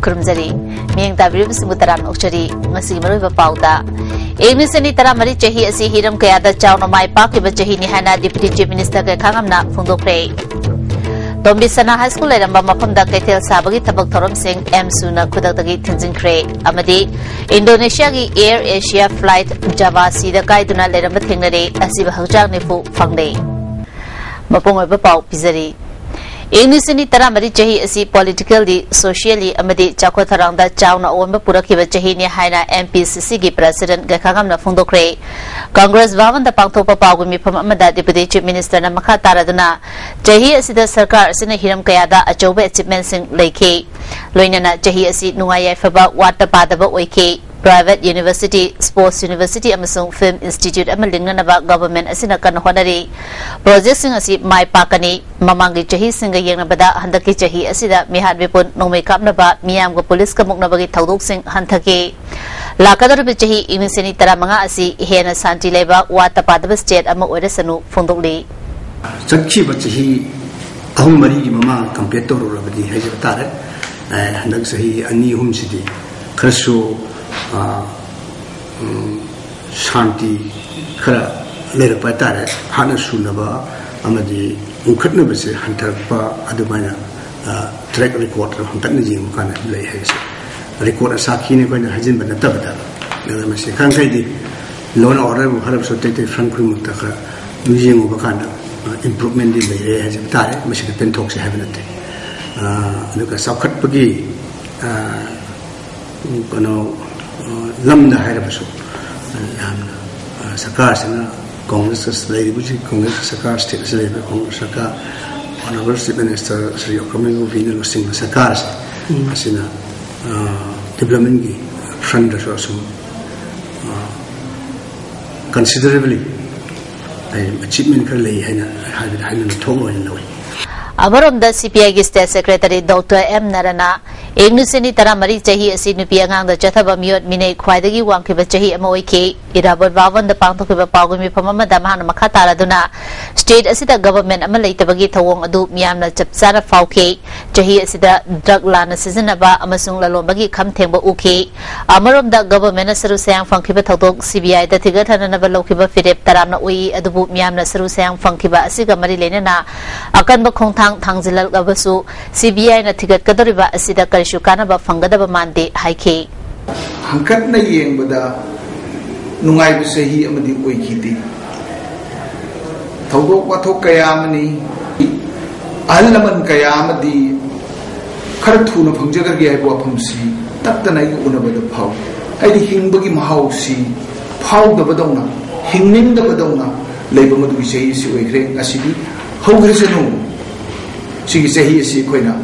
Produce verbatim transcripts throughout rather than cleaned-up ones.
ꯈꯨꯔꯨꯝꯖꯔꯤ꯫ ꯃꯤꯠꯌꯦꯡ ꯇꯥꯕꯤꯔꯤꯕꯁꯤꯡꯕꯨ ꯇꯔꯥꯝꯅ ꯑꯣꯛꯆꯔꯤ꯫ ꯉꯁꯤꯒꯤ ꯃꯔꯨꯑꯣꯏꯕ ꯄꯥꯎꯗ, ꯏꯪ ꯂꯤꯁꯤꯡ ꯑꯅꯤ ꯇꯔꯥꯃꯔꯤ ꯆꯍꯤ ꯑꯁꯤ ꯍꯤꯔꯝ ꯀꯌꯥꯗ ꯆꯥꯎꯅ ꯃꯥꯏ ꯄꯥꯛꯈꯤꯕ ꯆꯍꯤꯅꯤ ꯍꯥꯏꯅ Deputy Chief Minister ꯒꯩꯈꯥꯉꯝꯅ ꯐꯣꯡꯗꯣꯛꯈ꯭ꯔꯦ꯫ ꯇꯣꯝꯕꯤꯁꯅꯥ High School ꯂꯩꯔꯝꯕ ꯃꯐꯝꯗ ꯀꯩꯊꯦꯜ ꯁꯥꯕꯒꯤ ꯊꯕꯛ ꯊꯧꯔꯝꯁꯤꯡ ꯑꯦꯝꯁꯨꯅ ꯈꯨꯗꯛꯇꯒꯤ ꯊꯤꯡꯖꯤꯟꯈ꯭ꯔꯦ꯫ ꯑꯃꯗꯤ ꯏꯟꯗꯣꯅꯦꯁꯤꯌꯥꯒꯤ Air Asia flight Java Seaꯗ ꯀꯥꯏꯗꯨꯅ ꯂꯩꯔꯝꯕ ꯊꯦꯡꯅꯔꯦ꯫ ꯑꯁꯤꯕ ꯍꯛꯆꯥꯡ ꯅꯤꯐꯨ ꯐꯪꯂꯦ꯫ ꯃꯄꯨꯡ ꯑꯣꯏꯕ ꯄꯥꯎ ꯄꯤꯖꯔꯤ꯫ ꯏꯪ ꯂꯤꯁꯤꯡ ꯑꯅꯤ ꯇꯔꯥꯃꯔꯤ ꯆꯍꯤ ꯑꯁꯤ politically, socially ꯑꯃꯗꯤ ꯆꯥꯎꯈꯠ ꯊꯧꯔꯥꯡꯗ ꯆꯥꯎꯅ ꯑꯑꯣꯟꯕ ꯄꯨꯔꯛꯈꯤꯕ ꯆꯍꯤꯅꯤ ꯍꯥꯏꯅ MPCCꯒꯤ President ꯒꯩꯈꯥꯉꯝꯅ ꯐꯣꯡꯗꯣꯛꯈ꯭ꯔꯦ꯫ Congress ꯚꯕꯟꯗ ꯄꯥꯡꯊꯣꯛꯄ ꯄꯥꯎꯒꯤ ꯃꯤꯐꯝ ꯑꯃꯗ Deputy Chief Ministerꯅ ꯃꯈꯥ ꯇꯥꯔꯗꯨꯅ, ꯆꯍꯤ ꯑꯁꯤꯗ ꯁꯔꯀꯥꯔ ꯑꯁꯤꯅ ꯍꯤꯔꯝ ꯀꯌꯥꯗ ꯑꯆꯧꯕ achievementꯁꯤꯡ ꯂꯩꯈꯤ꯫ ꯂꯣꯏꯅꯅ ꯆꯍꯤ ꯑꯁꯤ ꯅꯨꯡꯉꯥꯏ ꯌꯥꯏꯐꯕ ꯋꯥꯠꯇ ꯄꯥꯗꯕ ꯑꯣꯏꯈꯤ꯫ Private university, sports university ꯑꯃꯁꯨꯡ film institute ꯑꯃ ꯂꯤꯡꯅꯅꯕ government ꯑꯁꯤꯅ ꯀꯟꯅ ꯍꯣꯠꯅꯔꯤ꯫ Projectꯁꯤꯡ ꯑꯁꯤ ꯃꯥꯏ ꯄꯥꯛꯀꯅꯤ꯫ ꯃꯃꯥꯡꯒꯤ ꯆꯍꯤꯁꯤꯡꯒ ꯌꯦꯡꯅꯕꯗ ꯍꯟꯗꯛꯀꯤ ꯆꯍꯤ ꯑꯁꯤꯗ ꯃꯤꯍꯥꯠ ꯃꯤꯄꯨꯟ, ꯅꯣꯡꯃꯩ ꯀꯥꯞꯅꯕ, ꯃꯤꯌꯥꯝꯒ policeꯀ ꯃꯨꯛꯅꯕꯒꯤ ꯊꯧꯗꯣꯛꯁꯤꯡ ꯍꯟꯊꯈꯤ꯫ ꯂꯥꯛꯀꯗꯧꯔꯤꯕ ꯆꯍꯤ ꯏꯪ ꯂꯤꯁꯤꯡ ꯑꯅꯤ ꯇꯔꯥꯃꯉꯥ ꯑꯁꯤ ꯍꯦꯟꯅ ꯁꯥꯟꯇꯤ ꯂꯩꯕ, ꯋꯥꯠꯇ ꯄꯥꯗꯕ state ꯑꯃ ꯑꯣꯏꯔꯁꯅꯨ ꯐꯣꯡꯗꯣꯛꯂꯤ꯫ ꯆꯠꯈꯤꯕ ꯆꯍꯤ ꯑꯍꯨꯝ ꯃꯔꯤꯒꯤ ꯃꯃꯥꯡ compare ꯇꯧꯔꯨꯔꯕꯗꯤ ꯍꯥꯏꯖꯕ ꯇꯥꯔꯦ꯫ ꯑꯦ, ꯍꯟꯗꯛ ꯆꯍꯤ ꯑꯅꯤ ꯑꯍꯨꯝꯁꯤꯗꯤ ꯈꯔꯁꯨ, ꯑ, ꯎꯝ, ꯁꯥꯟꯇꯤ ꯈꯔ ꯂꯩꯔꯛꯄ ꯍꯥꯏꯇꯥꯔꯦ꯫ ꯍꯥꯟꯅ ꯁꯨꯅꯕ ꯑꯃꯗꯤ ꯎꯪꯈꯠꯅꯕꯁꯦ ꯍꯟꯊꯔꯛꯄ ꯑꯗꯨꯃꯥꯏꯅ, ꯑ, track record ꯍꯟꯀꯠꯅ ꯌꯦꯡꯕ ꯀꯥꯟꯗ ꯂꯩ ꯍꯥꯏꯕꯁꯦ꯫ Record ꯑꯁꯥꯈꯤꯅꯤ ꯑꯩꯈꯣꯏꯅ ꯍꯥꯏꯖꯤꯟꯕ ꯅꯠꯇꯕꯗ꯫ ꯑꯗꯨꯅ ꯃꯁꯤ ꯈꯔ ꯃꯈꯩꯗꯤ law and order ꯕꯨ ꯍꯥꯏꯔꯕꯁꯨ ꯑꯇꯩ ꯑꯇꯩ front ꯈꯨꯗꯤꯡꯃꯛꯇ ꯈꯔ ꯑꯗꯨꯝ ꯌꯦꯡꯉꯨꯕ ꯀꯥꯟꯗ, ꯑ, improvement ꯗꯤ ꯂꯩꯔꯦ ꯍꯥꯏꯖꯕ ꯇꯥꯔꯦ꯫ ꯃꯁꯤꯗ ꯄꯦꯟꯊꯣꯛꯁꯦ ꯍꯥꯏꯕ ꯅꯠꯇꯦ꯫ ꯑ, ꯑꯗꯨꯒ ꯆꯥꯎꯈꯠꯄꯒꯤ, ꯑ, ꯀꯩꯅꯣ, ꯑ, ꯂꯝꯗ ꯍꯥꯏꯔꯕꯁꯨ, ꯑ, ꯌꯥꯝꯅ, ꯑ, ꯁꯔꯀꯥꯔꯁꯤꯅ Congress ꯂꯩꯔꯤꯕ ꯍꯧꯖꯤꯛ Congress ꯁꯔꯀꯥꯔ, state ꯑꯁꯤꯗ ꯂꯩꯔꯤꯕ Congress ꯁꯔꯀꯥꯔ, Honourable Chief Minister ꯁ꯭ꯔꯤ ꯎꯈ꯭ꯔꯃꯦꯟ ꯒꯣꯄꯤꯅ ꯂꯨꯆꯤꯡꯕ ꯁꯔꯀꯥꯔꯁꯦ, ꯎꯝ꯫ ꯑꯁꯤꯅ, ꯑ, development ꯀꯤ front ꯇꯁꯨ ꯑꯁꯨꯝ, ꯑ, considerably ꯑꯩ achievement ꯈꯔ ꯂꯩ ꯍꯥꯏꯅ ꯍꯥꯏꯕꯗꯤ ꯍꯥꯏꯅꯅ ꯊꯣꯛꯂꯣꯏꯅ ꯂꯧꯏ꯫ ꯑꯃꯔꯣꯝꯗ CPIꯒꯤ State Secretary Doctor M ꯅꯔꯅ ꯏꯪ ꯂꯤꯁꯤꯡ ꯑꯅꯤ ꯇꯔꯥꯃꯔꯤ ꯆꯍꯤ ꯑꯁꯤ ꯅꯨꯄꯤ ꯑꯉꯥꯡꯗ ꯆꯠꯊꯕ ꯃꯤꯑꯣꯠ ꯃꯤꯅꯩ ꯈ꯭ꯋꯥꯏꯗꯒꯤ ꯋꯥꯡꯈꯤꯕ ꯆꯍꯤ ꯑꯃ ꯑꯣꯏꯈꯤ꯫ ꯏꯔꯥꯕꯣꯠ ꯚꯕꯟꯗ ꯄꯥꯡꯊꯣꯛꯈꯤꯕ ꯄꯥꯎꯒꯤ ꯃꯤꯐꯝ ꯑꯃꯗ ꯃꯍꯥꯛꯅ ꯃꯈꯥ ꯇꯥꯔꯗꯨꯅ, state ꯑꯁꯤꯗ government ꯑꯃ ꯂꯩꯇꯕꯒꯤ ꯊꯧꯑꯣꯡ ꯑꯗꯨ ꯃꯤꯌꯥꯝꯅ ꯆꯞ ꯆꯥꯅ ꯐꯥꯎꯈꯤ꯫ ꯆꯍꯤ ꯑꯁꯤꯗ drug ꯂꯥꯟꯅ ꯁꯤꯖꯤꯟꯅꯕ ꯑꯃꯁꯨꯡ ꯂꯂꯣꯟꯕꯒꯤ ꯈꯝ ꯊꯦꯡꯕ ꯎꯈꯤ꯫ ꯑꯃꯔꯣꯝꯗ, governmentꯅ ꯁꯔꯨ ꯁꯌꯥꯡ ꯐꯪꯈꯤꯕ ꯊꯧꯗꯣꯛ CBIꯗ ꯊꯤꯒꯠꯍꯟꯅꯅꯕ ꯂꯧꯈꯤꯕ ꯐꯤꯔꯦꯞ ꯇꯔꯥꯝꯅ ꯎꯏ, ꯑꯗꯨꯕꯨ ꯃꯤꯌꯥꯝꯅ ꯁꯔꯨ ꯁꯌꯥꯡ ꯐꯪꯈꯤꯕ ꯑꯁꯤꯒ ꯃꯔꯤ ꯂꯩꯅꯅ ꯑꯀꯟꯕ ꯈꯣꯡꯊꯥꯡ ꯊꯥꯡꯖꯤꯜꯂꯛꯂꯕꯁꯨ, CBIꯅ ꯊꯤꯒꯠꯀꯗꯧꯔꯤꯕ ꯑꯁꯤꯗ ꯀꯔꯤꯁꯨ ꯀꯥꯟꯅꯕ ꯐꯪꯒꯗꯕ ꯃꯥꯟꯗꯦ ꯍꯥꯏꯈꯤ꯫ ꯍꯪꯀꯠꯅ ꯌꯦꯡꯕꯗ ꯅꯨꯡꯉꯥꯏꯕ ꯆꯍꯤ ꯑꯃꯗꯤ ꯑꯣꯏꯈꯤꯗꯦ꯫ ꯊꯧꯗꯣꯛ ꯋꯥꯊꯣꯛ ꯀꯌꯥ ꯑꯃꯅꯤ, ꯑꯍꯜ ꯂꯃꯟ ꯀꯌꯥ ꯑꯃꯗꯤ ꯈꯔ ꯊꯨꯅ ꯐꯪꯖꯈ꯭ꯔꯒꯦ ꯍꯥꯏꯕ ꯋꯥꯐꯝꯁꯤ ꯇꯠꯇꯅ ꯑꯩꯒ ꯎꯅꯕꯗ ꯐꯥꯎꯏ꯫ ꯍꯥꯏꯗꯤ ꯍꯤꯡꯕꯒꯤ ꯃꯍꯥꯎꯁꯤ ꯐꯥꯎꯗꯕꯗꯧꯅ, ꯍꯤꯡꯅꯤꯡꯗꯕꯗꯧꯅ ꯂꯩꯕ ꯃꯗꯨꯒꯤ ꯆꯍꯤ ꯑꯁꯤ ꯑꯣꯏꯈ꯭ꯔꯦ꯫ ꯉꯁꯤꯗꯤ ꯍꯧꯈ꯭ꯔꯁꯅꯨ, ꯁꯤꯒꯤ ꯆꯍꯤ ꯑꯁꯤ ꯑꯩꯈꯣꯏꯅ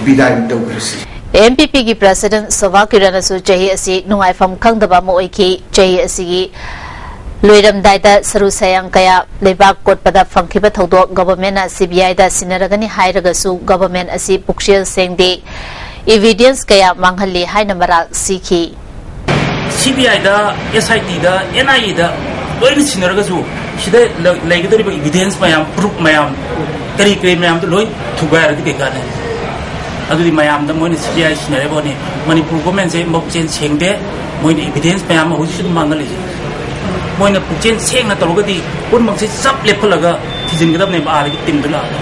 ꯕꯤꯗꯥꯏ ꯇꯧꯈ꯭ꯔꯁꯤ꯫ NPPꯒꯤ president ꯁꯣꯚꯥ ꯀꯤꯔꯟꯅꯁꯨ ꯆꯍꯤ ꯑꯁꯤ ꯅꯨꯡꯉꯥꯏꯐꯝ ꯈꯪꯗꯕ ꯑꯃ ꯑꯣꯏꯈꯤ꯫ ꯆꯍꯤ ꯑꯁꯤꯒꯤ ꯂꯣꯏꯔꯝꯗꯥꯏꯗ ꯁꯔꯨ ꯁꯌꯥꯡ ꯀꯌꯥ ꯂꯩꯕꯥꯛ ꯀꯣꯠꯄꯗ ꯐꯪꯈꯤꯕ ꯊꯧꯗꯣꯛ governmentꯅ CBIꯗ ꯁꯤꯟꯅꯔꯒꯅꯤ ꯍꯥꯏꯔꯒꯁꯨ government ꯑꯁꯤ ꯄꯨꯛꯆꯦꯜ ꯁꯦꯡꯗꯦ, evidence ꯀꯌꯥ ꯃꯥꯡꯍꯜꯂꯤ ꯍꯥꯏꯅ ꯃꯔꯥꯜ ꯁꯤꯈꯤ꯫ CBIꯗ, SITꯗ, NIAꯗ ꯂꯣꯏꯅ ꯁꯤꯟꯅꯔꯒꯁꯨ ꯁꯤꯗ ꯂ-, ꯂꯩꯒꯗꯧꯔꯤꯕ evidence ꯃꯌꯥꯝ, proof ꯃꯌꯥꯝ, ꯀꯔꯤ ꯀꯔꯤ ꯃꯌꯥꯝꯗꯣ ꯂꯣꯏ ꯊꯨꯒꯥꯏꯔꯗꯤ ꯀꯩ ꯀꯥꯟꯅꯩ? ꯑꯗꯨꯗꯤ ꯃꯌꯥꯝꯗ ꯃꯣꯏꯅ CBI ꯁꯤꯟꯅꯔꯤꯕꯅꯤ꯫ ꯃꯅꯤꯄꯨꯔ governmentꯁꯦ ꯃꯄꯨꯛꯆꯦꯜ ꯁꯦꯡꯗꯦ, ꯃꯣꯏꯅ evidence ꯃꯌꯥꯝ ꯑꯃ ꯍꯧꯖꯤꯛꯁꯨ ꯑꯗꯨꯝ ꯃꯥꯡꯍꯜꯂꯤꯁꯦ꯫ ꯃꯣꯏꯅ ꯄꯨꯛꯆꯦꯜ ꯁꯦꯡꯅ ꯇꯧꯔꯒꯗꯤ ꯄꯨꯝꯅꯃꯛꯁꯦ ꯆꯞ ꯂꯦꯞꯍꯜꯂꯒ ꯊꯤꯖꯤꯟꯒꯗꯕꯅꯦꯕ, ꯑꯥꯗꯒꯤ teamꯗꯨ ꯂꯥꯛꯑꯒ꯫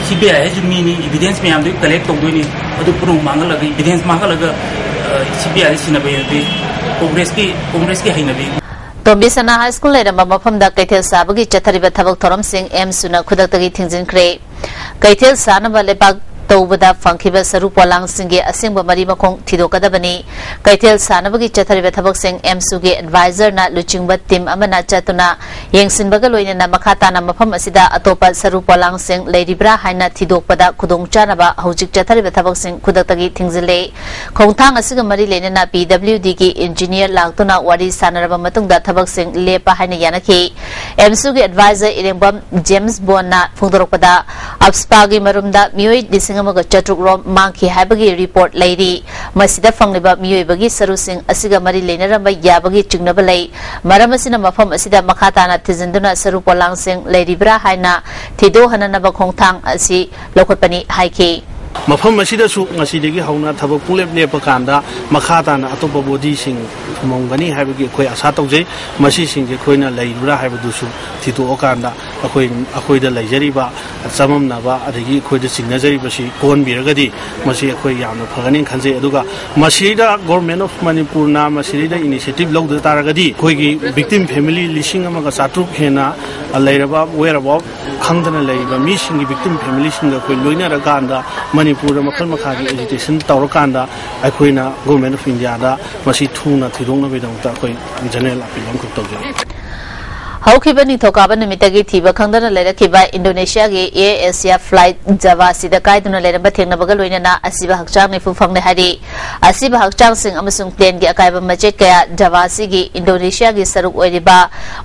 CBI ꯍꯥꯏꯁꯨ ꯃꯤꯅꯤ, evidence ꯃꯌꯥꯝꯗꯨ collect ꯇꯧꯗꯣꯏꯅꯤ, ꯑꯗꯨ ꯄꯨꯝꯅꯃꯛ ꯃꯥꯡꯍꯜꯂꯒ, evidence ꯃꯥꯡꯍꯜꯂꯒ, ꯑ, CBIꯗ ꯁꯤꯟꯅꯕ ꯍꯥꯏꯗꯤ Congressꯀꯤ, Congressꯀꯤ ꯍꯩꯅꯕꯤ꯫ ꯇꯣꯝꯕꯤ ꯁꯅꯥ High School ꯂꯩꯔꯝꯕ ꯃꯐꯝꯗ ꯀꯩꯊꯦꯜ ꯁꯥꯕꯒꯤ ꯆꯠꯊꯔꯤꯕ ꯊꯕꯛ ꯊꯧꯔꯝꯁꯤꯡ AMSUꯅ ꯈꯨꯗꯛꯇꯒꯤ ꯊꯤꯡꯖꯤꯟꯈ꯭ꯔꯦ꯫ ꯀꯩꯊꯦꯜ ꯁꯥꯅꯕ ꯂꯩꯕꯥꯛ ꯇꯧꯕꯗ ꯐꯪꯈꯤꯕ ꯁꯔꯨ ꯄꯣꯂꯥꯡꯁꯤꯡꯒꯤ ꯑꯁꯦꯡꯕ ꯃꯔꯤ ꯃꯈꯣꯡ ꯊꯤꯗꯣꯛꯀꯗꯕꯅꯤ꯫ ꯀꯩꯊꯦꯜ ꯁꯥꯅꯕꯒꯤ ꯆꯠꯊꯔꯤꯕ ꯊꯕꯛꯁꯤꯡ AMSUꯒꯤ advisorꯅ ꯂꯨꯆꯤꯡꯕ team ꯑꯃꯅ ꯆꯠꯇꯨꯅ ꯌꯦꯡꯁꯤꯟꯕꯒ ꯂꯣꯏꯅꯅ ꯃꯈꯥ ꯇꯥꯅ ꯃꯐꯝ ꯑꯁꯤꯗ ꯑꯇꯣꯞꯄ ꯁꯔꯨ ꯄꯣꯂꯥꯡꯁꯤꯡ ꯂꯩꯔꯤꯕ꯭ꯔꯥ ꯍꯥꯏꯅ ꯊꯤꯗꯣꯛꯄꯗ ꯈꯨꯗꯣꯡꯆꯥꯅꯕ ꯍꯧꯖꯤꯛ ꯆꯠꯊꯔꯤꯕ ꯊꯕꯛꯁꯤꯡ ꯈꯨꯗꯛꯇꯒꯤ ꯊꯤꯡꯖꯤꯜꯂꯦ꯫ ꯈꯣꯡꯊꯥꯡ ꯑꯁꯤꯒ ꯃꯔꯤ ꯂꯩꯅꯅ PWDꯒꯤ engineer ꯂꯥꯛꯇꯨꯅ ꯋꯥꯔꯤ ꯁꯥꯟꯅꯔꯕ ꯃꯇꯨꯡꯗ ꯊꯕꯛꯁꯤꯡ ꯂꯦꯞꯄ ꯍꯥꯏꯅ ꯌꯥꯅꯈꯤ꯫ AMSUꯒꯤ advisor ꯏꯔꯦꯡꯕꯝ ꯖꯦꯝꯁ ꯕꯣꯟꯅ ꯐꯣꯡꯗꯣꯔꯛꯄꯗ, AFSPAꯒꯤ ꯃꯔꯨꯝꯗ ꯃꯤꯑꯣꯏ ꯂꯤꯁꯤꯡ ꯑꯃꯒ ꯆꯥꯇ꯭ꯔꯨꯛ ꯔꯣꯝ ꯃꯥꯡꯈꯤ ꯍꯥꯏꯕꯒꯤ ꯔꯤꯄꯣꯔꯠ ꯂꯩꯔꯤ꯫ ꯃꯁꯤꯗ ꯐꯪꯂꯤꯕ ꯃꯤꯑꯣꯏꯕꯒꯤ ꯁꯔꯨꯁꯤꯡ ꯑꯁꯤꯒ ꯃꯔꯤ ꯂꯩꯅꯔꯝꯕ ꯌꯥꯕꯒꯤ ꯆꯤꯡꯅꯕ ꯂꯩ꯫ ꯃꯔꯝ ꯑꯁꯤꯅ ꯃꯐꯝ ꯑꯁꯤꯗ ꯃꯈꯥ ꯇꯥꯅ ꯊꯤꯖꯤꯟꯗꯨꯅ ꯁꯔꯨ ꯄꯣꯂꯥꯡꯁꯤꯡ ꯂꯩꯔꯤꯕ꯭ꯔꯥ ꯍꯥꯏꯅ ꯊꯤꯗꯣꯛꯍꯟꯅꯅꯕ ꯈꯣꯡꯊꯥꯡ ꯑꯁꯤ ꯂꯧꯈꯠꯄꯅꯤ ꯍꯥꯏꯈꯤ꯫ ꯃꯐꯝ ꯑꯁꯤꯗꯁꯨ ꯉꯁꯤꯗꯒꯤ ꯍꯧꯅ ꯊꯕꯛ ꯄꯨꯡꯂꯦꯞ ꯂꯦꯞꯄ ꯀꯥꯟꯗ ꯃꯈꯥ ꯇꯥꯅ ꯑꯇꯣꯞꯄ ꯕꯣꯗꯤꯁꯤꯡ ꯊꯝꯃꯝꯒꯅꯤ ꯍꯥꯏꯕꯒꯤ ꯑꯩꯈꯣꯏ ꯑꯁꯥ ꯇꯧꯖꯩ꯫ ꯃꯁꯤꯁꯤꯡꯁꯦ ꯑꯩꯈꯣꯏꯅ ꯂꯩꯔꯤꯕ꯭ꯔꯥ ꯍꯥꯏꯕꯗꯨꯁꯨ ꯊꯤꯗꯣꯛꯑꯀꯥꯟꯗ ꯑꯩꯈꯣꯏ, ꯑꯩꯈꯣꯏꯗ ꯂꯩꯖꯔꯤꯕ ꯆꯃꯝꯅꯕ ꯑꯗꯒꯤ ꯑꯩꯈꯣꯏꯗ ꯆꯤꯡꯅꯖꯔꯤꯕꯁꯤ ꯀꯣꯛꯍꯟꯕꯤꯔꯒꯗꯤ ꯃꯁꯤ ꯑꯩꯈꯣꯏ ꯌꯥꯝꯅ ꯐꯒꯅꯤ ꯈꯟꯖꯩ꯫ ꯑꯗꯨꯒ ꯃꯁꯤꯗ Government of ꯃꯅꯤꯄꯨꯔꯅ ꯃꯁꯤꯗꯩꯗ initiative ꯂꯧꯗ ꯇꯥꯔꯒꯗꯤ ꯑꯩꯈꯣꯏꯒꯤ victim family ꯂꯤꯁꯤꯡ ꯑꯃꯒ ꯆꯥꯇ꯭ꯔꯨꯛ ꯍꯦꯟꯅ ꯂꯩꯔꯕ whereabout ꯈꯪꯗꯅ ꯂꯩꯔꯤꯕ ꯃꯤꯁꯤꯡꯒꯤ victim family ꯁꯤꯡꯒ ꯑꯩꯈꯣꯏ ꯂꯣꯏꯅꯔꯀꯥꯟꯗ ꯃꯅꯤꯄꯨꯔꯗ ꯃꯈꯜ ꯃꯈꯥꯒꯤ agitation ꯇꯧꯔꯀꯥꯟꯗ ꯑꯩꯈꯣꯏꯅ Government of India ꯗ ꯃꯁꯤ ꯊꯨꯅ ꯊꯤꯗꯣꯛꯅꯕꯒꯤꯗꯃꯛꯇ ꯑꯩꯈꯣꯏ general appeal ꯑꯃꯈꯛ ꯇꯧꯖꯔꯤ꯫ ꯍꯧꯈꯤꯕ ꯅꯤꯡꯊꯧꯀꯥꯕ ꯅꯨꯃꯤꯠꯇꯒꯤ ꯊꯤꯕ ꯈꯪꯗꯅ ꯂꯩꯔꯛꯈꯤꯕ ꯏꯟꯗꯣꯅꯦꯁꯤꯌꯥꯒꯤ Air Asia flight Java ꯑꯁꯤꯗ ꯀꯥꯏꯗꯨꯅ ꯂꯩꯔꯝꯕ ꯊꯦꯡꯅꯕꯒ ꯂꯣꯏꯅꯅ ꯑꯁꯤꯕ ꯍꯛꯆꯥꯡ ꯅꯤꯐꯨ ꯐꯪꯂꯦ ꯍꯥꯏꯔꯤ꯫ ꯑꯁꯤꯕ ꯍꯛꯆꯥꯡꯁꯤꯡ ꯑꯃꯁꯨꯡ plane ꯒꯤ ꯑꯀꯥꯏꯕ ꯃꯆꯦꯠ ꯀꯌꯥ Java ꯑꯁꯤꯒꯤ ꯏꯟꯗꯣꯅꯦꯁꯤꯌꯥꯒꯤ ꯁꯔꯨꯛ ꯑꯣꯏꯔꯤꯕ